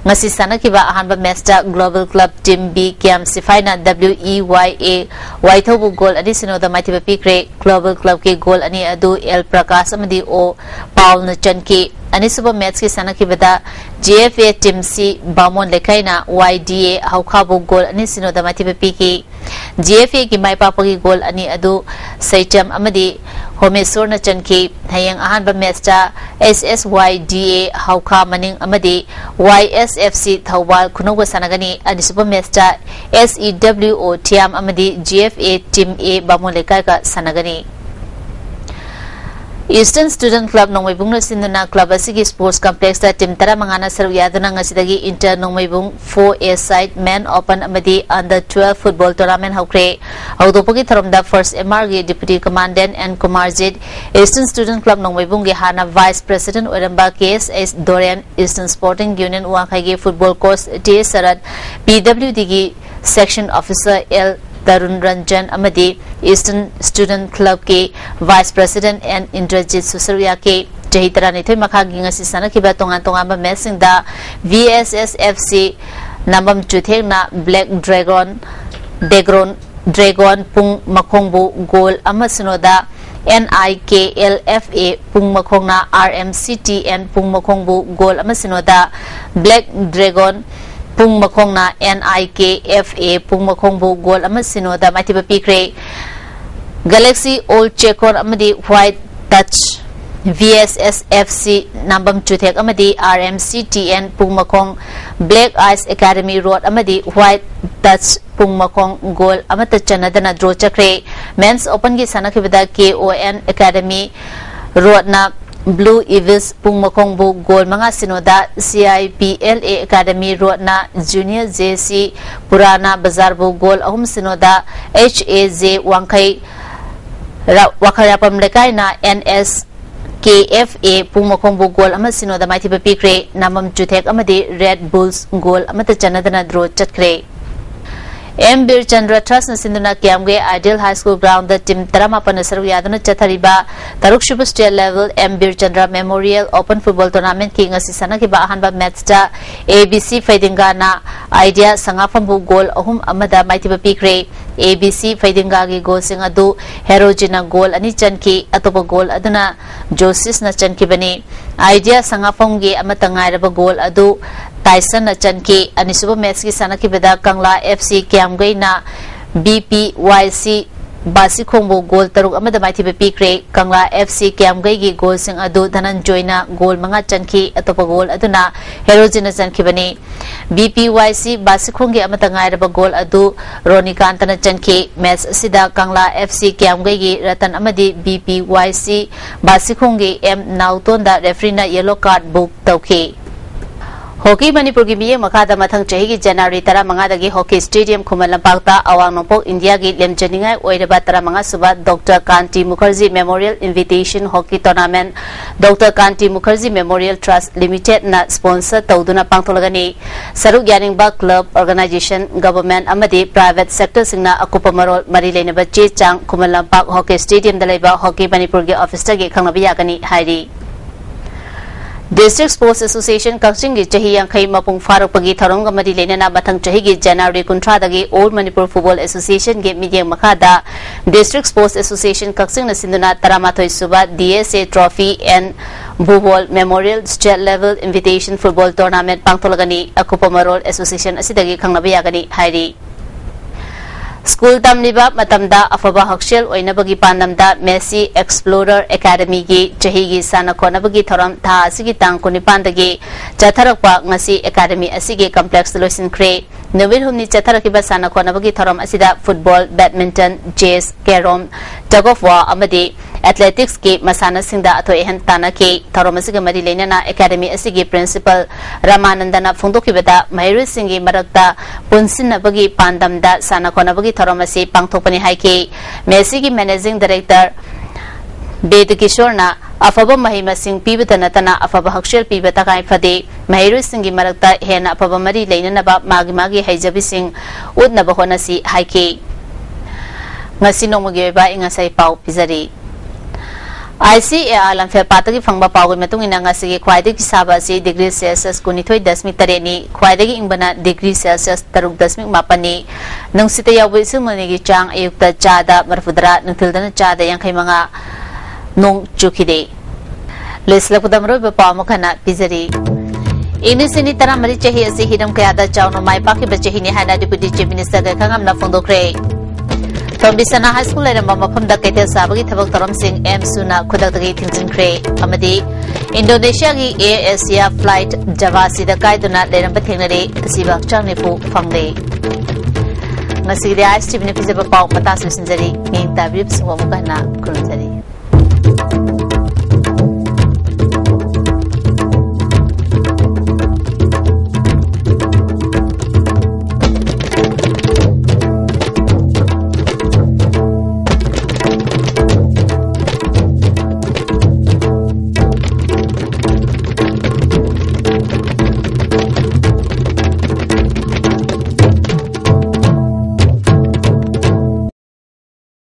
ꯉꯁꯤ ꯁꯥꯟꯅꯈꯤꯕ ꯑꯍꯥꯟꯕ matchꯇ Global Club team B camp ꯁꯤꯐꯥꯏꯅ W E Y A ꯋꯥꯏꯊꯧꯕꯨ goal ꯑꯅꯤ ꯁꯤꯅꯣꯗ ꯃꯥꯏꯊꯤꯕ ꯄꯤꯈ꯭ꯔꯦ꯫ Global Clubꯀꯤ goal ꯑꯅꯤ ꯑꯗꯨ ꯑꯦꯜ ꯄ꯭ꯔꯀꯥꯁ ꯑꯃꯗꯤ ꯑꯣ ꯄꯥꯎꯜꯅ ꯆꯟꯈꯤ꯫ ꯑꯅꯤꯁꯨꯕ matchꯀꯤ ꯁꯥꯟꯅꯈꯤꯕꯗ G F A team C ꯕꯥꯃꯣꯟ ꯂꯩꯀꯥꯏꯅ Y D A ꯍꯧꯈꯥꯕꯨ goal ꯑꯅꯤ ꯁꯤꯅꯣꯗ ꯃꯥꯏꯊꯤꯕ ꯄꯤꯈꯤ꯫ G F Aꯒꯤ ꯃꯥꯏ ꯄꯥꯛꯄꯒꯤ goal ꯑꯅꯤ ꯑꯗꯨ ꯁꯩꯇꯝ ꯑꯃꯗꯤ ꯍꯣꯃꯦꯁꯣꯔꯅ ꯆꯟꯈꯤ꯫ ꯍꯌꯦꯡ ꯑꯍꯥꯟꯕ matchꯇ S S Y D A ꯍꯧꯈꯥ ꯃꯅꯤꯡ ꯑꯃꯗꯤ Y S F C Thoubal ꯈꯨꯅꯧꯒ ꯁꯥꯟꯅꯒꯅꯤ꯫ ꯑꯅꯤꯁꯨꯕ matchꯇ S E W O ꯊꯤꯌꯥꯝ ꯑꯃꯗꯤ G F A team A ꯕꯥꯃꯣꯟ ꯂꯩꯀꯥꯏꯒ ꯁꯥꯟꯅꯒꯅꯤ꯫ Eastern Student Club ꯅꯣꯡꯃꯩꯕꯨꯡꯅ ꯁꯤꯟꯗꯨꯅ club ꯑꯁꯤꯒꯤ sports complexꯇ team ꯇꯔꯥꯃꯉꯥꯅ ꯁꯔꯨꯛ ꯌꯥꯗꯨꯅ ꯉꯁꯤꯗꯒꯤ inter ꯅꯣꯡꯃꯩꯕꯨꯡ four A side men open ꯑꯃꯗꯤ under twelve football tournament ꯍꯧꯈ꯭ꯔꯦ꯫ ꯍꯧꯗꯣꯛꯄꯒꯤ ꯊꯧꯔꯝꯗ First M R ꯒꯤ Deputy Commandant N Kumarjit, Eastern Student Club ꯅꯣꯡꯃꯩꯕꯨꯡꯒꯤ ꯍꯥꯟꯅ Vice President ꯑꯣꯏꯔꯝꯕ K S H ꯗꯣꯔꯦꯟ, Eastern Sporting Union ꯋꯥꯡꯈꯩꯒꯤ football coach T S ꯁꯔꯠ, P W D ꯒꯤ section officer L Tarun Ranjan ꯑꯃꯗꯤ Eastern Student Clubꯀꯤ Vice President N Indrajit ꯁꯨ ꯁꯔꯨꯛ ꯌꯥꯈꯤ꯫ ꯆꯍꯤ ꯇꯔꯥꯅꯤꯊꯣꯏ ꯃꯈꯥꯒꯤ ꯉꯁꯤ ꯁꯥꯟꯅꯈꯤꯕ ꯇꯣꯉꯥꯟ ꯇꯣꯉꯥꯟꯕ matchꯁꯤꯡꯗ V S S F C ꯅꯥꯝꯕꯝ ꯆꯨꯊꯦꯛꯅ Black Dragon, Degron, Dragon ꯄꯨꯡ ꯃꯈꯣꯡꯕꯨ goal ꯑꯃ ꯁꯤꯅꯣꯗ, N I K L F A ꯄꯨꯡ ꯃꯈꯣꯡꯅ R M C T N ꯄꯨꯡ ꯃꯈꯣꯡꯕꯨ goal ꯑꯃ ꯁꯤꯅꯣꯗ, Black Dragon ꯄꯨꯡ ꯃꯈꯣꯡꯅ N I K F A ꯄꯨꯡ ꯃꯈꯣꯡꯕꯨ goal ꯑꯃ ꯁꯤꯅꯣꯗ ꯃꯥꯏꯊꯤꯕ ꯄꯤꯈ꯭ꯔꯦ꯫ Galaxy Old Chekon ꯑꯃꯗꯤ White Touch V S S F C ꯅꯥꯝꯕꯝ ꯆꯨꯊꯦꯛ ꯑꯃꯗꯤ R M C T N ꯄꯨꯡ ꯃꯈꯣꯡ, Black Ice Academy Road ꯑꯃꯗꯤ White Touch ꯄꯨꯡ ꯃꯈꯣꯡ goal ꯑꯃꯠꯇ ꯆꯟꯅꯗꯅ draw ꯆꯠꯈ꯭ꯔꯦ꯫ Men's Openꯒꯤ ꯁꯥꯟꯅꯈꯤꯕꯗ K O N Academy Roadꯅ Blue Evils ꯄꯨꯡ ꯃꯈꯣꯡꯕꯨ goal ꯃꯉꯥ ꯁꯤꯅꯣꯗ, C I P L A Academy Roadꯅ Junior J C ꯄꯨꯔꯥꯅ ꯕꯖꯥꯔꯕꯨ goal ꯑꯍꯨꯝ ꯁꯤꯅꯣꯗ, H A J ꯋꯥꯡꯈꯩ ꯔ-, ꯋꯥꯈꯜ ꯌꯥꯄꯝ ꯂꯩꯀꯥꯏꯅ N S K F A ꯄꯨꯡ ꯃꯈꯣꯡꯕꯨ goal ꯑꯃ ꯁꯤꯅꯣꯗ ꯃꯥꯏꯊꯤꯕ ꯄꯤꯈ꯭ꯔꯦ꯫ ꯅꯥꯝꯕꯝ ꯆꯨꯊꯦꯛ ꯑꯃꯗꯤ Red Bulls goal ꯑꯃꯠꯇ ꯆꯟꯅꯗꯅ draw ꯆꯠꯈ꯭ꯔꯦ꯫ M ꯕꯤꯔꯆꯟꯗ꯭ꯔ Trustꯅ ꯁꯤꯟꯗꯨꯅ ꯀꯤꯌꯥꯝꯒꯩ Ideal High School Groundꯗ team ꯇꯔꯥꯃꯥꯄꯟꯅ ꯁꯔꯨꯛ ꯌꯥꯗꯨꯅ ꯆꯠꯊꯔꯤꯕ ꯇꯔꯨꯛꯁꯨꯕ state level M ꯕꯤꯔꯆꯟꯗ꯭ꯔ Memorial Open Football Tournamentꯀꯤ ꯉꯁꯤ ꯁꯥꯟꯅꯈꯤꯕ ꯑꯍꯥꯟꯕ matchꯇ A B C ꯐꯩꯗꯤꯡꯒꯥꯅ Idea ꯁꯉꯥꯐꯝꯕꯨ goal ꯑꯍꯨꯝ ꯑꯃꯗ ꯃꯥꯏꯊꯤꯕ ꯄꯤꯈ꯭ꯔꯦ꯫ A B C ꯐꯩꯗꯤꯡꯒꯥꯒꯤ goalꯁꯤꯡ ꯑꯗꯨ ꯍꯦꯔꯣꯖꯤꯅ goal ꯑꯅꯤ ꯆꯟꯈꯤ꯫ ꯑꯇꯣꯞꯄ goal ꯑꯗꯨꯅ ꯖꯣꯁꯤꯁꯅ ꯆꯟꯈꯤꯕꯅꯤ꯫ Idea ꯁꯉꯥꯐꯝꯒꯤ ꯑꯃꯠꯇ ꯉꯥꯏꯔꯕ goal ꯑꯗꯨ ꯇꯥꯏꯁꯟꯅ ꯆꯟꯈꯤ꯫ ꯑꯅꯤꯁꯨꯕ matchꯀꯤ ꯁꯥꯟꯅꯈꯤꯕꯗ ꯀꯪꯂꯥ F C ꯀꯤꯌꯥꯝꯒꯩꯅ B P Y C ꯕꯥꯁꯤꯈꯣꯡꯕꯨ ꯒꯣꯜ ꯇꯔꯨꯛ ꯑꯃꯗ ꯃꯥꯏꯊꯤꯕ ꯄꯤꯈ꯭ꯔꯦ꯫ ꯀꯪꯂꯥ F C ꯀꯤꯌꯥꯝꯒꯩꯒꯤ ꯒꯣꯜꯁꯤꯡ ꯑꯗꯨ ꯙꯅꯟꯖꯣꯏꯅ ꯒꯣꯜ ꯃꯉꯥ ꯆꯟꯈꯤ꯫ ꯑꯇꯣꯞꯄ ꯒꯣꯜ ꯑꯗꯨꯅ ꯍꯦꯔꯣꯖꯤꯅ ꯆꯟꯈꯤꯕꯅꯤ꯫ B P Y C ꯕꯥꯁꯤꯈꯣꯡꯒꯤ ꯑꯃꯠꯇ ꯉꯥꯏꯔꯕ ꯒꯣꯜ ꯑꯗꯨ ꯔꯣꯅꯤꯀꯥꯟꯇꯅ ꯆꯟꯈꯤ꯫ ꯃꯦꯆ ꯑꯁꯤꯗ ꯀꯪꯂꯥ F C ꯀꯤꯌꯥꯝꯒꯩꯒꯤ ꯔꯇꯟ ꯑꯃꯗꯤ B P Y C ꯕꯥꯁꯤꯈꯣꯡꯒꯤ M ꯅꯥꯎꯇꯣꯟꯗ ꯔꯦꯐ꯭ꯔꯤꯅ ꯌꯦꯂꯣ ꯀꯥꯔꯗ ꯕꯨꯛ ꯇꯧꯈꯤ꯫ ꯍꯣꯀꯤ ꯃꯅꯤꯄꯨꯔꯒꯤ ꯃꯤꯠꯌꯦꯡ ꯃꯈꯥꯗ ꯃꯊꯪ ꯆꯍꯤꯒꯤ ꯖꯅꯋꯥꯔꯤ ꯇꯔꯥꯃꯉꯥꯗꯒꯤ ꯍꯣꯀꯤ ꯁ꯭ꯇꯦꯗꯤꯌꯝ ꯈꯨꯃꯟ ꯂꯝꯄꯥꯛꯇ ꯑꯋꯥꯡ ꯅꯣꯡꯄꯣꯛ ꯏꯟꯗꯤꯌꯥꯒꯤ ꯂꯦꯝꯖꯅꯤꯡꯉꯥꯏ ꯑꯣꯏꯔꯕ ꯇꯔꯥꯃꯉꯥ ꯁꯨꯕ doctor Kanti Mukherjee memorial invitation hockey tournament doctor Kanti Mukherjee memorial trust ꯂꯤꯃꯤꯇꯦꯗꯅ ꯁ꯭ꯄꯣꯟꯁꯔ ꯇꯧꯗꯨꯅ ꯄꯥꯡꯊꯣꯛꯂꯒꯅꯤ꯫ ꯁꯔꯨꯛ ꯌꯥꯅꯤꯡꯕ ꯀ꯭ꯂꯕ, ꯑꯣꯔꯒꯅꯥꯏꯖꯦꯁꯟ, ꯒꯚꯔꯟꯃꯦꯟꯠ ꯑꯃꯗꯤ ꯄ꯭ꯔꯥꯏꯚꯦꯠ ꯁꯦꯛꯇꯔꯁꯤꯡꯅ ꯑꯀꯨꯞꯄ ꯃꯔꯣꯜ ꯃꯔꯤ ꯂꯩꯅꯕ ꯆꯦ ꯆꯥꯡ ꯈꯨꯃꯟ ꯂꯝꯄꯥꯛ ꯍꯣꯀꯤ ꯁ꯭ꯇꯦꯗꯤꯌꯝꯗ ꯂꯩꯕ ꯍꯣꯀꯤ ꯃꯅꯤꯄꯨꯔꯒꯤ ꯑꯣꯐꯤꯁꯇꯒꯤ ꯈꯪꯅꯕ ꯌꯥꯒꯅꯤ ꯍꯥꯏꯔꯤ꯫ ꯗꯤꯁꯇ꯭ꯔꯤꯛ ꯁ꯭ꯄꯣꯔꯠꯁ ꯑꯦꯁꯣꯁꯤꯌꯦꯁꯟ ꯀꯛꯆꯤꯡꯒꯤ ꯆꯍꯤ ꯌꯥꯡꯈꯩ ꯃꯄꯨꯡ ꯐꯥꯔꯛꯄꯒꯤ ꯊꯧꯔꯝꯒ ꯃꯔꯤ ꯂꯩꯅꯅ ꯃꯊꯪ ꯆꯍꯤꯒꯤ ꯖꯅꯋꯥꯔꯤ ꯀꯨꯟꯊ꯭ꯔꯥꯗꯒꯤ ꯑꯣꯜ ꯃꯅꯤꯄꯨꯔ ꯐꯨꯠꯕꯣꯜ ꯑꯦꯁꯣꯁꯤꯌꯦꯁꯟꯒꯤ ꯃꯤꯠꯌꯦꯡ ꯃꯈꯥꯗ ꯗꯤꯁꯇ꯭ꯔꯤꯛ ꯁ꯭ꯄꯣꯔꯠꯁ ꯑꯦꯁꯣꯁꯤꯌꯦꯁꯟ ꯀꯛꯆꯤꯡꯅ ꯁꯤꯟꯗꯨꯅ ꯇꯔꯥꯃꯥꯊꯣꯏ ꯁꯨꯕ D S A Trophy and Bhuwol Memorial State Level Invitation Football Tournament ꯄꯥꯡꯊꯣꯛꯂꯒꯅꯤ꯫ ꯑꯀꯨꯞꯄ ꯃꯔꯣꯜ ꯑꯦꯁꯣꯁꯤꯌꯦꯁꯟ ꯑꯁꯤꯗꯒꯤ ꯈꯪꯅꯕ ꯌꯥꯒꯅꯤ ꯍꯥꯏꯔꯤ꯫ ꯁ꯭ꯀꯨꯜ ꯇꯝꯂꯤꯕ ꯃꯇꯝꯗ ꯑꯐꯕ ꯍꯛꯁꯦꯜ ꯑꯣꯏꯅꯕꯒꯤ ꯄꯥꯟꯗꯝꯗ ꯃꯦꯁꯤ ꯑꯦꯛꯁꯄ꯭ꯂꯣꯔꯔ ꯑꯦꯀꯥꯗꯃꯤꯒꯤ ꯆꯍꯤꯒꯤ ꯁꯥꯟꯅ ꯈꯣꯠꯅꯕꯒꯤ ꯊꯧꯔꯝ ꯊꯥ ꯑꯁꯤꯒꯤ ꯇꯥꯡ ꯀꯨꯟꯅꯤꯄꯥꯟꯗꯒꯤ ꯆꯠꯊꯔꯛꯄ ꯉꯁꯤ ꯑꯦꯀꯥꯗꯃꯤ ꯑꯁꯤꯒꯤ ꯀꯝꯄ꯭ꯂꯦꯛꯁꯇ ꯂꯣꯏꯁꯤꯟꯈ꯭ꯔꯦ꯫ ꯅꯨꯃꯤꯠ ꯍꯨꯝꯅꯤ ꯆꯠꯊꯔꯛꯈꯤꯕ ꯁꯥꯟꯅ ꯈꯣꯠꯅꯕꯒꯤ ꯊꯧꯔꯝ ꯑꯁꯤꯗ football, badminton, chess, carrom, tug of war ꯑꯃꯗꯤ ꯑꯦꯊꯂꯦꯇꯤꯛꯁꯀꯤ ꯃꯁꯥꯟꯅꯁꯤꯡꯗ ꯑꯊꯣꯏ ꯑꯍꯦꯟ ꯇꯥꯟꯅꯈꯤ꯫ ꯊꯧꯔꯝ ꯑꯁꯤꯒ ꯃꯔꯤ ꯂꯩꯅꯅ ꯑꯦꯀꯥꯗꯃꯤ ꯑꯁꯤꯒꯤ ꯄ꯭ꯔꯤꯟꯁꯤꯄꯜ ꯔꯃꯥꯅꯟꯗꯅ ꯐꯣꯡꯗꯣꯛꯈꯤꯕꯗ, ꯃꯍꯩꯔꯣꯏꯁꯤꯡꯒꯤ ꯃꯔꯛꯇ ꯄꯨꯟꯁꯤꯟꯅꯕꯒꯤ ꯄꯥꯟꯗꯝꯗ ꯁꯥꯟꯅ ꯈꯣꯠꯅꯕꯒꯤ ꯊꯧꯔꯝ ꯑꯁꯤ ꯄꯥꯡꯊꯣꯛꯄꯅꯤ ꯍꯥꯏꯈꯤ꯫ ꯃꯦꯁꯤꯒꯤ ꯃꯦꯅꯦꯖꯤꯡ ꯗꯥꯏꯔꯦꯛꯇꯔ ꯕꯦꯗꯀꯤꯁꯣꯔꯅ ꯑꯐꯕ ꯃꯍꯩ ꯃꯁꯤꯡ ꯄꯤꯕꯇ ꯅꯠꯇꯅ ꯑꯐꯕ ꯍꯛꯁꯦꯜ ꯄꯤꯕ ꯇꯉꯥꯏ ꯐꯗꯦ꯫ ꯃꯍꯩꯔꯣꯏꯁꯤꯡꯒꯤ ꯃꯔꯛꯇ ꯍꯦꯟꯅ ꯑꯐꯕ ꯃꯔꯤ ꯂꯩꯅꯅꯕ ꯃꯥꯒꯤ ꯃꯥꯒꯤ ꯍꯩꯖꯕꯤꯁꯤꯡ ꯎꯠꯅꯕ ꯍꯣꯠꯅꯁꯤ ꯍꯥꯏꯈꯤ꯫ ꯉꯁꯤ ꯅꯣꯡꯃꯒꯤ ꯑꯣꯏꯕ ꯑꯏꯪ ꯑꯁꯥꯒꯤ ꯄꯥꯎ ꯄꯤꯖꯔꯤ꯫ I C A R ꯂꯝꯐꯦꯜ ꯄꯥꯠꯇꯒꯤ ꯐꯪꯕ ꯄꯥꯎꯒꯤ ꯃꯇꯨꯡ ꯏꯟꯅ ꯉꯁꯤꯒꯤ ꯈ꯭ꯋꯥꯏꯗꯒꯤ ꯁꯥꯕ ꯑꯁꯤ ꯗꯤꯒ꯭ꯔꯤ ꯁꯦꯜꯁꯤꯌꯁ ꯀꯨꯟꯅꯤꯊꯣꯏ ꯗꯁꯃꯤꯛ ꯇꯔꯦꯠꯅꯤ, ꯈ꯭ꯋꯥꯏꯗꯒꯤ ꯏꯪꯕꯅ ꯗꯤꯒ꯭ꯔꯤ ꯁꯦꯜꯁꯤꯌꯁ ꯇꯔꯨꯛ ꯗꯁꯃꯤꯛ ꯃꯥꯄꯟꯅꯤ꯫ ꯅꯨꯡꯁꯤꯠꯇ ꯌꯥꯎꯕ ꯏꯁꯤꯡ ꯃꯅꯤꯒꯤ ꯆꯥꯡ ꯑꯌꯨꯛꯇ ꯆꯥꯗ ꯃꯔꯤꯐꯨꯇꯔꯥ, ꯅꯨꯡꯊꯤꯜꯗꯅ ꯆꯥꯗ ꯌꯥꯡꯈꯩ ꯃꯉꯥ꯫ ꯅꯣꯡ ꯆꯨꯈꯤꯗꯦ꯫ ꯂꯣꯏꯁꯤꯜꯂꯛꯄꯗ ꯃꯔꯨꯑꯣꯏꯕ ꯄꯥꯎ ꯑꯃꯈꯛꯅ ꯄꯤꯖꯔꯤ꯫ ꯏꯪ ꯂꯤꯁꯤꯡ ꯑꯅꯤ ꯇꯔꯥꯃꯔꯤ ꯆꯍꯤ ꯑꯁꯤ ꯍꯤꯔꯝ ꯀꯌꯥꯗ ꯆꯥꯎꯅ ꯃꯥꯏ ꯄꯥꯛꯈꯤꯕ ꯆꯍꯤꯅꯤ ꯍꯥꯏꯅ Deputy Chief Minister ꯒꯩꯈꯥꯉꯝꯅ ꯐꯣꯡꯗꯣꯛꯈ꯭ꯔꯦ꯫ ꯇꯣꯝꯕꯤꯁꯅꯥ ꯍꯥꯏ ꯁ꯭ꯀꯨꯜ ꯂꯩꯔꯝꯕ ꯃꯐꯝꯗ ꯀꯩꯊꯦꯜ ꯁꯥꯕꯒꯤ ꯊꯕꯛ ꯊꯧꯔꯝꯁꯤꯡ ꯑꯦꯝ ꯁꯨꯅ ꯈꯨꯗꯛꯇꯒꯤ ꯊꯤꯡꯖꯤꯟꯈ꯭ꯔꯦ꯫ ꯑꯃꯗꯤ ꯏꯟꯗꯣꯅꯦꯁꯤꯌꯥꯒꯤ ꯑꯦꯌꯔ ꯑꯦꯁꯤꯌꯥ ꯐ꯭ꯂꯥꯏꯠ ꯖꯥꯚꯥꯁꯤꯗ ꯀꯥꯏꯗꯨꯅ ꯂꯩꯔꯝꯕ ꯊꯦꯡꯅꯔꯦ꯫ ꯑꯁꯤꯕ ꯍꯛꯆꯥꯡ ꯅꯤꯐꯨ ꯐꯪꯂꯦ꯫ ꯉꯁꯤꯒꯤꯗꯤ ꯑꯥꯏ ꯑꯦꯁ ꯇꯤ ꯚꯤꯅ ꯄꯤꯖꯕ ꯄꯥꯎ ꯃꯇꯥꯡꯁꯨ ꯂꯣꯏꯁꯤꯟꯖꯔꯤ꯫ ꯃꯤꯠꯌꯦꯡ ꯇꯥꯕꯤꯔꯤꯕꯁꯤꯡꯕꯨ ꯑꯃꯨꯛꯀ ꯍꯟꯅ ꯈꯨꯔꯨꯝꯖꯔꯤ꯫